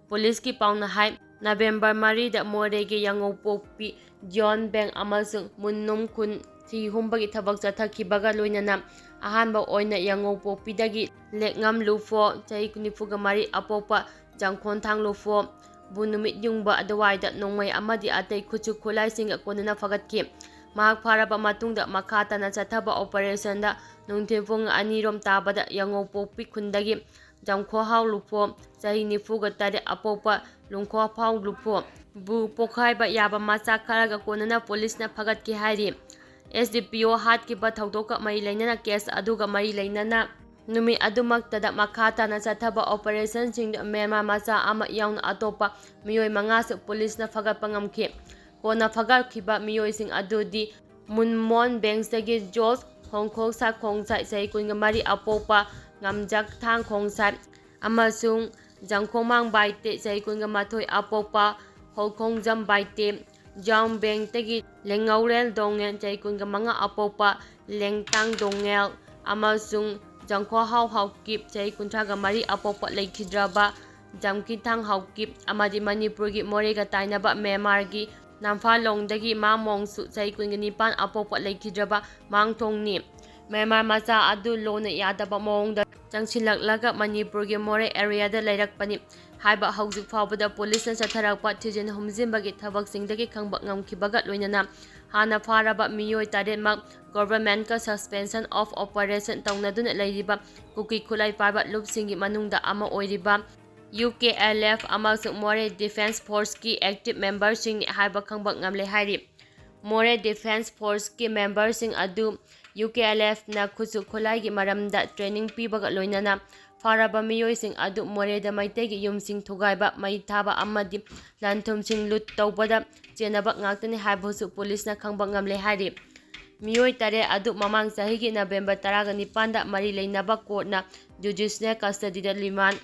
ꯄꯨꯂꯤꯁꯀꯤ ꯄꯥꯎꯅ ꯍꯥꯏ, November ꯃꯔꯤꯗ ꯃꯣꯔꯦꯒꯤ ꯌꯥꯉꯧꯄꯣꯛꯄꯤ ꯖꯤꯌꯣꯟ ꯕꯦꯡ ꯑꯃꯁꯨꯡ ꯃꯨꯟꯅꯨꯝ ꯈꯨꯟ ꯊꯤ ꯍꯨꯝꯕꯒꯤ ꯊꯕꯛ ꯆꯠꯊꯈꯤꯕꯒ ꯂꯣꯏꯅꯅ ꯑꯍꯥꯟꯕ ꯑꯣꯏꯅ ꯌꯥꯉꯧꯄꯣꯛꯄꯤꯗꯒꯤ ꯂꯦꯛꯉꯝ ꯂꯨꯐꯣ, ꯆꯍꯤ ꯅꯤꯐꯨꯒ ꯃꯔꯤ, ꯑꯄꯣꯛꯄ ꯖꯪꯈꯣꯟꯊꯥꯡ ꯂꯨꯐꯣ, ꯕꯨ ꯅꯨꯃꯤꯠ ꯌꯨꯡꯕ ꯑꯗꯨꯋꯥꯏꯗ ꯅꯣꯡꯃꯩ ꯑꯃꯗꯤ ꯑꯇꯩ ꯈꯨꯠꯁꯨ ꯈꯨꯠꯂꯥꯏꯁꯤꯡꯒ ꯀꯣꯟꯅꯅ ꯐꯒꯠꯈꯤ꯫ ꯃꯍꯥꯛ ꯐꯥꯔꯕ ꯃꯇꯨꯡꯗ ꯃꯈꯥ ꯇꯥꯅ ꯆꯠꯊꯕ operationꯗ ꯅꯨꯡꯊꯤꯜ ꯄꯨꯡ ꯑꯅꯤꯔꯣꯝ ꯇꯥꯕꯗ ꯌꯥꯉꯧꯄꯣꯛꯄꯤ ꯈꯨꯟꯗꯒꯤ ꯖꯪꯈꯣꯍꯥꯎ ꯂꯨꯐꯣ, ꯆꯍꯤ ꯅꯤꯐꯨꯒ ꯇꯔꯦꯠ, ꯑꯄꯣꯛꯄ ꯂꯨꯡꯈꯣꯐꯥꯎ ꯂꯨꯐꯣ, ꯕꯨ ꯄꯣꯈꯥꯏꯕ ꯌꯥꯕ ꯃꯆꯥꯛ ꯈꯔꯒ ꯀꯣꯟꯅꯅ ꯄꯨꯂꯤꯁꯅ ꯐꯒꯠꯈꯤ ꯍꯥꯏꯔꯤ꯫ SDPO ꯍꯥꯠꯈꯤꯕ ꯊꯧꯗꯣꯛꯀ ꯃꯔꯤ ꯂꯩꯅꯅ case ꯑꯗꯨꯒ ꯃꯔꯤ ꯂꯩꯅꯅ ꯅꯨꯃꯤꯠ ꯑꯗꯨꯃꯛꯇꯗ ꯃꯈꯥ ꯇꯥꯅ ꯆꯠꯊꯕ operationꯁꯤꯡꯗ ꯃ꯭ꯌꯥꯟꯃꯥꯔ ꯃꯆꯥ ꯑꯃ ꯌꯥꯎꯅ ꯑꯇꯣꯞꯄ ꯃꯤꯑꯣꯏ ꯃꯉꯥꯁꯨ ꯄꯨꯂꯤꯁꯅ ꯐꯒꯠꯄ ꯉꯝꯈꯤ꯫ ꯀꯣꯟꯅ ꯐꯒꯠꯈꯤꯕ ꯃꯤꯑꯣꯏꯁꯤꯡ ꯑꯗꯨꯗꯤ ꯃꯨꯟꯃꯣꯟ ꯕꯦꯡꯁꯇꯒꯤ ꯖꯣꯔꯖ ꯍꯣꯡꯈꯣꯛꯁꯥ ꯈꯣꯡꯁꯥꯏ, ꯆꯍꯤ ꯀꯨꯟꯒ ꯃꯔꯤ, ꯑꯄꯣꯛꯄ ꯉꯝꯖꯛꯊꯥꯡ ꯈꯣꯡꯁꯥꯏ, ꯑꯃꯁꯨꯡ ꯖꯪꯈꯣꯡꯃꯥꯡ ꯕꯥꯏꯇꯦ, ꯆꯍꯤ ꯀꯨꯟꯒ ꯃꯥꯊꯣꯏ, ꯑꯄꯣꯛꯄ ꯍꯣꯜꯈꯣꯡꯖꯝ ꯕꯥꯏꯇꯦ, ꯖꯥꯎꯝ ꯕꯦꯡꯇꯒꯤ ꯂꯦꯡꯉꯧꯔꯦꯜ ꯗꯣꯡꯉꯦꯜ, ꯆꯍꯤ ꯀꯨꯟꯒ ꯃꯉꯥ, ꯑꯄꯣꯛꯄ ꯂꯦꯡꯇꯥꯡ ꯗꯣꯡꯉꯦꯜ, ꯑꯃꯁꯨꯡ ꯖꯪꯈꯣꯍꯥꯎ ꯍꯥꯎꯀꯤꯞ, ꯆꯍꯤ ꯀꯨꯟꯊ꯭ꯔꯥꯒ ꯃꯔꯤ, ꯑꯄꯣꯛꯄ ꯂꯩꯈꯤꯗ꯭ꯔꯕ ꯖꯝꯀꯤꯊꯥꯡ ꯍꯥꯎꯀꯤꯞ ꯑꯃꯗꯤ ꯃꯅꯤꯄꯨꯔꯒꯤ ꯃꯣꯔꯦꯒ ꯇꯥꯏꯅꯕ ꯃ꯭ꯌꯥꯟꯃꯥꯔꯒꯤ ꯅꯝꯐꯥꯂꯣꯡꯗꯒꯤ ꯃꯥ ꯃꯣꯡꯁꯨ, ꯆꯍꯤ ꯀꯨꯟꯒ ꯅꯤꯄꯥꯟ, ꯑꯄꯣꯛꯄ ꯂꯩꯈꯤꯗ꯭ꯔꯕ ꯃꯥꯡꯊꯣꯡꯅꯤ꯫ ꯃ꯭ꯌꯥꯟꯃꯥꯔ ꯃꯆꯥ ꯑꯗꯨ ꯂꯣꯟꯅ ꯌꯥꯗꯕ ꯃꯑꯣꯡꯗ ꯆꯪꯁꯤꯜꯂꯛꯂꯒ ꯃꯅꯤꯄꯨꯔꯒꯤ ꯃꯣꯔꯦ ꯑꯦꯔꯤꯌꯥꯗ ꯂꯩꯔꯛꯄꯅꯤ ꯍꯥꯏꯕ ꯍꯧꯖꯤꯛ ꯐꯥꯎꯕꯗ ꯄꯨꯂꯤꯁꯅ ꯆꯠꯊꯔꯛꯄ ꯊꯤꯖꯤꯟ ꯍꯨꯝꯖꯤꯟꯕꯒꯤ ꯊꯕꯛꯁꯤꯡꯗꯒꯤ ꯈꯪꯕ ꯉꯝꯈꯤꯕꯒ ꯂꯣꯏꯅꯅ ꯍꯥꯟꯅ ꯐꯥꯔꯕ ꯃꯤꯑꯣꯏ ꯇꯔꯦꯠꯃꯛ Government ꯀ Suspension of Operation ꯇꯧꯅꯗꯨꯅ ꯂꯩꯔꯤꯕ ꯀꯨꯀꯤ ꯈꯨꯠꯂꯥꯏ ꯄꯥꯏꯕ ꯂꯨꯞꯁꯤꯡꯒꯤ ꯃꯅꯨꯡꯗ ꯑꯃ ꯑꯣꯏꯔꯤꯕ U K L F ꯑꯃꯁꯨꯡ More Defence Force ꯀꯤ active member ꯁꯤꯡꯅꯤ ꯍꯥꯏꯕ ꯈꯪꯕ ꯉꯝꯂꯦ ꯍꯥꯏꯔꯤ꯫ More Defence Force ꯀꯤ member ꯁꯤꯡ ꯑꯗꯨ U K L F ꯅ ꯈꯨꯠꯁꯨ ꯈꯨꯠꯂꯥꯏꯒꯤ ꯃꯔꯝꯗ training ꯄꯤꯕꯒ ꯂꯣꯏꯅꯅ ꯐꯥꯔꯕ ꯃꯤꯑꯣꯏꯁꯤꯡ ꯑꯗꯨ ꯃꯣꯔꯦꯗ ꯃꯩꯇꯩꯒꯤ ꯌꯨꯝꯁꯤꯡ ꯊꯨꯒꯥꯏꯕ, ꯃꯩ ꯊꯥꯕ ꯑꯃꯗꯤ ꯂꯟ ꯊꯨꯝꯁꯤꯡ loot ꯇꯧꯕꯗ ꯆꯦꯟꯅꯕ ꯉꯥꯛꯇꯅꯤ ꯍꯥꯏꯕꯁꯨ ꯄꯨꯂꯤꯁꯅ ꯈꯪꯕ ꯉꯝꯂꯦ ꯍꯥꯏꯔꯤ꯫ ꯃꯤꯑꯣꯏ ꯇꯔꯦꯠ ꯑꯗꯨ ꯃꯃꯥꯡ ꯆꯍꯤꯒꯤ November ꯇꯔꯥꯒ ꯅꯤꯄꯥꯟꯗ ꯃꯔꯤ ꯂꯩꯅꯕ court ꯅ judicial custody ꯗ remand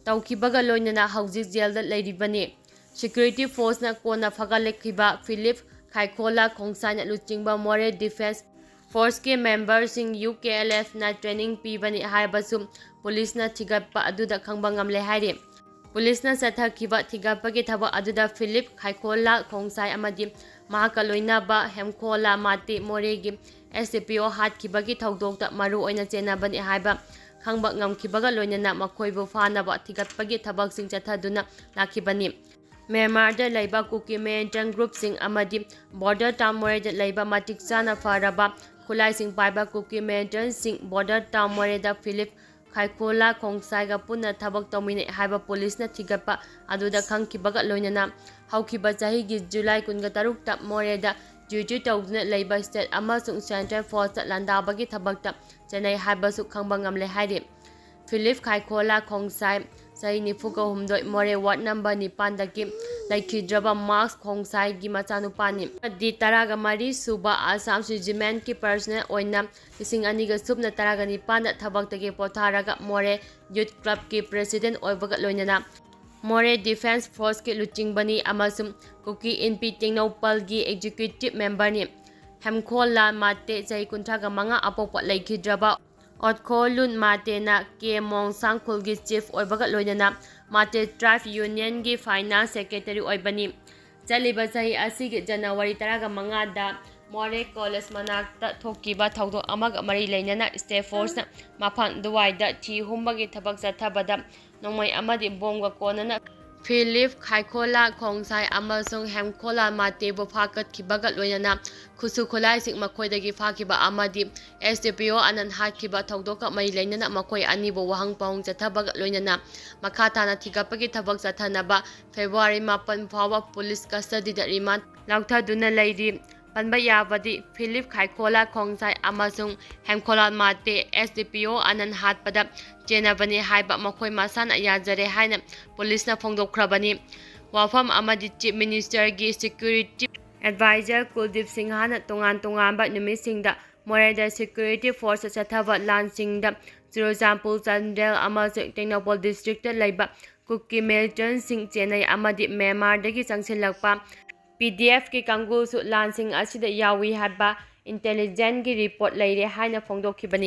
ꯇꯧꯈꯤꯕꯒ ꯂꯣꯏꯅꯅ ꯍꯧꯖꯤꯛ jail ꯗ ꯂꯩꯔꯤꯕꯅꯤ꯫ Security force ꯅ ꯀꯣꯟꯅ ꯐꯒꯠꯂꯛꯈꯤꯕ ꯐꯤꯂꯤꯞ ꯈꯥꯏꯈꯣꯂꯥ ꯈꯣꯡꯁꯥꯏꯅ ꯂꯨꯆꯤꯡꯕ More Defence Force ꯀꯤ member ꯁꯤꯡ U K L F ꯅ training ꯄꯤꯕꯅꯤ ꯍꯥꯏꯕꯁꯨ ꯄꯨꯂꯤꯁꯅ ꯊꯤꯒꯠꯄ ꯑꯗꯨꯗ ꯈꯪꯕ ꯉꯝꯂꯦ ꯍꯥꯏꯔꯤ꯫ ꯄꯨꯂꯤꯁꯅ ꯆꯠꯊꯈꯤꯕ ꯊꯤꯒꯠꯄꯒꯤ ꯊꯕꯛ ꯑꯗꯨꯗ ꯐꯤꯂꯤꯞ ꯈꯥꯏꯈꯣꯂꯥ ꯈꯣꯡꯁꯥꯏ ꯑꯃꯗꯤ ꯃꯍꯥꯛꯀ ꯂꯣꯏꯅꯕ ꯍꯦꯝꯈꯣꯂꯥ ꯃꯥꯇꯦ ꯃꯣꯔꯦꯒꯤ S D P O ꯍꯥꯠꯈꯤꯕꯒꯤ ꯊꯧꯗꯣꯛꯇ ꯃꯔꯨ ꯑꯣꯏꯅ ꯆꯦꯟꯅꯕꯅꯤ ꯍꯥꯏꯕ ꯈꯪꯕ ꯉꯝꯈꯤꯕꯒ ꯂꯣꯏꯅꯅ ꯃꯈꯣꯏꯕꯨ ꯐꯥꯅꯕ ꯊꯤꯒꯠꯄꯒꯤ ꯊꯕꯛꯁꯤꯡ ꯆꯠꯊꯗꯨꯅ ꯂꯥꯛꯈꯤꯕꯅꯤ꯫ ꯃ꯭ꯌꯥꯟꯃꯥꯔꯗ ꯂꯩꯕ ꯀꯨꯀꯤ militant group ꯁꯤꯡ ꯑꯃꯗꯤ border town ꯃꯣꯔꯦꯗ ꯂꯩꯕ ꯃꯇꯤꯛ ꯆꯥꯅ ꯐꯔꯕ ꯈꯨꯠꯂꯥꯏꯁꯤꯡ ꯄꯥꯏꯕ ꯀꯨꯀꯤ militant ꯁꯤꯡ border town ꯃꯣꯔꯦꯗ ꯐꯤꯂꯤꯞ ꯈꯥꯏꯈꯣꯂꯥ ꯈꯣꯡꯁꯥꯏꯒ ꯄꯨꯟꯅ ꯊꯕꯛ ꯇꯧꯃꯤꯟꯅꯩ ꯍꯥꯏꯕ ꯄꯨꯂꯤꯁꯅ ꯊꯤꯒꯠꯄ ꯑꯗꯨꯗ ꯈꯪꯈꯤꯕꯒ ꯂꯣꯏꯅꯅ ꯍꯧꯈꯤꯕ ꯆꯍꯤꯒꯤ July ꯀꯨꯟꯒ ꯇꯔꯨꯛꯇ ꯃꯣꯔꯦꯗ duty ꯇꯧꯗꯨꯅ ꯂꯩꯕ state ꯑꯃꯁꯨꯡ central force ꯇ ꯂꯥꯟꯗꯥꯕꯒꯤ ꯊꯕꯛꯇ ꯆꯦꯟꯅꯩ ꯍꯥꯏꯕꯁꯨ ꯈꯪꯕ ꯉꯝꯂꯦ ꯍꯥꯏꯔꯤ꯫ ꯐꯤꯂꯤꯞ ꯈꯥꯏꯈꯣꯂꯥ ꯈꯣꯡꯁꯥꯏ, ꯆꯍꯤ ꯅꯤꯐꯨꯒ ꯍꯨꯝꯗꯣꯏ, ꯃꯣꯔꯦ ward number ꯅꯤꯄꯥꯟꯗꯒꯤ ꯂꯩꯈꯤꯗ꯭ꯔꯕ ꯃꯥꯛꯁ ꯈꯣꯡꯁꯥꯏꯒꯤ ꯃꯆꯥꯅꯨꯄꯥꯅꯤ꯫ ꯑꯃꯗꯤ ꯇꯔꯥꯒ ꯃꯔꯤ ꯁꯨꯕ Assam Regiment ꯀꯤ personnel ꯑꯣꯏꯅ ꯂꯤꯁꯤꯡ ꯑꯅꯤꯒ ꯁꯨꯞꯅ ꯇꯔꯥꯒ ꯅꯤꯄꯥꯟꯗ ꯊꯕꯛꯇꯒꯤ ꯄꯣꯊꯥꯔꯒ ꯃꯣꯔꯦ Youth Club ꯀꯤ president ꯑꯣꯏꯕꯒ ꯂꯣꯏꯅꯅ More Defence Force ꯀꯤ ꯂꯨꯆꯤꯡꯕꯅꯤ ꯑꯃꯁꯨꯡ ꯀꯨꯀꯤ ꯏꯟꯄꯤ ꯇꯦꯡꯅꯧꯄꯜꯒꯤ executive member ꯅꯤ꯫ ꯍꯦꯝꯈꯣꯂꯥ ꯃꯥꯇꯦ, ꯆꯍꯤ ꯀꯨꯟꯊ꯭ꯔꯥꯒ ꯃꯉꯥ, ꯑꯄꯣꯛꯄ ꯂꯩꯈꯤꯗ꯭ꯔꯕ ꯑꯣꯠꯈꯣ ꯂꯨꯟ ꯃꯥꯇꯦꯅ ꯀꯦ ꯃꯣꯡꯁꯥꯡ ꯈꯨꯜꯒꯤ ꯆꯤꯐ ꯑꯣꯏꯕꯒ ꯂꯣꯏꯅꯅ ꯃꯥꯇꯦ ꯇ꯭ꯔꯥꯏꯕ ꯌꯨꯅꯤꯌꯟꯒꯤ ꯐꯥꯏꯅꯥꯟꯁ ꯁꯦꯀ꯭ꯔꯦꯇꯔꯤ ꯑꯣꯏꯕꯅꯤ꯫ ꯆꯠꯂꯤꯕ ꯆꯍꯤ ꯑꯁꯤꯒꯤ ꯖꯅꯋꯥꯔꯤ ꯇꯔꯥꯃꯉꯥꯗ ꯃꯣꯔꯦ ꯀꯣꯂꯦꯖ ꯃꯅꯥꯛꯇ ꯊꯣꯛꯈꯤꯕ ꯊꯧꯗꯣꯛ ꯑꯃꯒ ꯃꯔꯤ ꯂꯩꯅꯅ ꯁ꯭ꯇꯦꯠ ꯐꯣꯔꯁꯅ ꯃꯐꯝ ꯑꯗꯨꯋꯥꯏꯗ ꯊꯤ ꯍꯨꯝꯕꯒꯤ ꯊꯕꯛ ꯆꯠꯊꯕꯗ ꯅꯣꯡꯃꯩ ꯑꯃꯗꯤ ꯕꯣꯝꯒ ꯀꯣꯟꯅꯅ ꯐꯤꯂꯤꯞ ꯈꯥꯏꯈꯣꯂꯥ ꯈꯣꯡꯁꯥꯏ ꯑꯃꯁꯨꯡ ꯍꯦꯝꯈꯣꯂꯥ ꯃꯥꯇꯦꯕꯨ ꯐꯥꯒꯠꯈꯤꯕꯒ ꯂꯣꯏꯅꯅ ꯈꯨꯠꯁꯨ ꯈꯨꯠꯂꯥꯏꯁꯤꯡ ꯃꯈꯣꯏꯗꯒꯤ ꯐꯥꯈꯤꯕ ꯑꯃꯗꯤ ꯑꯦꯁ ꯗꯤ ꯄꯤ ꯑꯣ ꯑꯅꯟ ꯍꯥꯠꯈꯤꯕ ꯊꯧꯗꯣꯛꯀ ꯃꯔꯤ ꯂꯩꯅꯅ ꯃꯈꯣꯏ ꯑꯅꯤꯕꯨ ꯋꯥꯍꯪ ꯄꯥꯎꯍꯪ ꯆꯠꯊꯕꯒ ꯂꯣꯏꯅꯅ ꯃꯈꯥ ꯇꯥꯅ ꯊꯤꯒꯠꯄꯒꯤ ꯊꯕꯛ ꯆꯠꯊꯅꯕ ꯐꯦꯕ꯭ꯔꯨꯋꯥꯔꯤ ꯃꯥꯄꯟ ꯐꯥꯎꯕ ꯄꯨꯂꯤꯁ ꯀꯁꯇꯗꯤꯗ ꯔꯤꯃꯥꯟ ꯂꯧꯊꯗꯨꯅ ꯂꯩꯔꯤ꯫ ꯄꯟꯕ ꯌꯥꯕꯗꯤ ꯐꯤꯂꯤꯞ ꯈꯥꯏꯈꯣꯂꯥ ꯈꯣꯡꯁꯥꯏ ꯑꯃꯁꯨꯡ ꯍꯦꯝꯈꯣꯂꯥ ꯃꯥꯇꯦ ꯑꯦꯁ ꯗꯤ ꯄꯤ ꯑꯣ ꯑꯅꯟ ꯍꯥꯠꯄꯗ ꯆꯦꯟꯅꯕꯅꯤ ꯍꯥꯏꯕ ꯃꯈꯣꯏ ꯃꯁꯥꯅ ꯌꯥꯖꯔꯦ ꯍꯥꯏꯅ ꯄꯨꯂꯤꯁꯅ ꯐꯣꯡꯗꯣꯛꯈ꯭ꯔꯕꯅꯤ꯫ ꯋꯥꯐꯝ ꯑꯃꯗꯤ ꯆꯤꯐ ꯃꯤꯅꯤꯁꯇꯔꯒꯤ ꯁꯦꯀ꯭ꯌꯨꯔꯤꯇꯤ ꯑꯦꯗꯚꯥꯏꯖꯔ ꯀꯨꯜꯗꯤꯞ ꯁꯤꯡꯍꯥꯅ ꯇꯣꯉꯥꯟ ꯇꯣꯉꯥꯟꯕ ꯅꯨꯃꯤꯠꯁꯤꯡꯗ ꯃꯣꯔꯦꯗ ꯁꯦꯀ꯭ꯌꯨꯔꯤꯇꯤ ꯐꯣꯔꯁ ꯆꯠꯊꯕ ꯂꯥꯟꯁꯤꯡꯗ ꯆꯨꯔꯆꯥꯟꯄꯨꯔ, ꯆꯥꯟꯗꯦꯜ ꯑꯃꯁꯨꯡ ꯇꯦꯡꯅꯧꯄꯜ ꯗꯤꯁꯇ꯭ꯔꯤꯛꯇ ꯂꯩꯕ ꯀꯨꯀꯤ ꯃꯤꯂꯤꯇꯦꯟꯠꯁꯤꯡ ꯆꯦꯟꯅꯩ ꯑꯃꯗꯤ ꯃ꯭ꯌꯥꯟꯃꯥꯔꯗꯒꯤ ꯆꯪꯁꯤꯜꯂꯛꯄ ꯄꯤ ꯗꯤ ꯑꯦꯐꯀꯤ ꯀꯥꯡꯕꯨꯁꯨ ꯂꯥꯟꯁꯤꯡ ꯑꯁꯤꯗ ꯌꯥꯎꯏ ꯍꯥꯏꯕ ꯏꯟꯇꯦꯂꯤꯖꯦꯟꯁꯀꯤ ꯔꯤꯄꯣꯔꯠ ꯂꯩꯔꯦ ꯍꯥꯏꯅ ꯐꯣꯡꯗꯣꯛꯈꯤꯕꯅꯤ꯫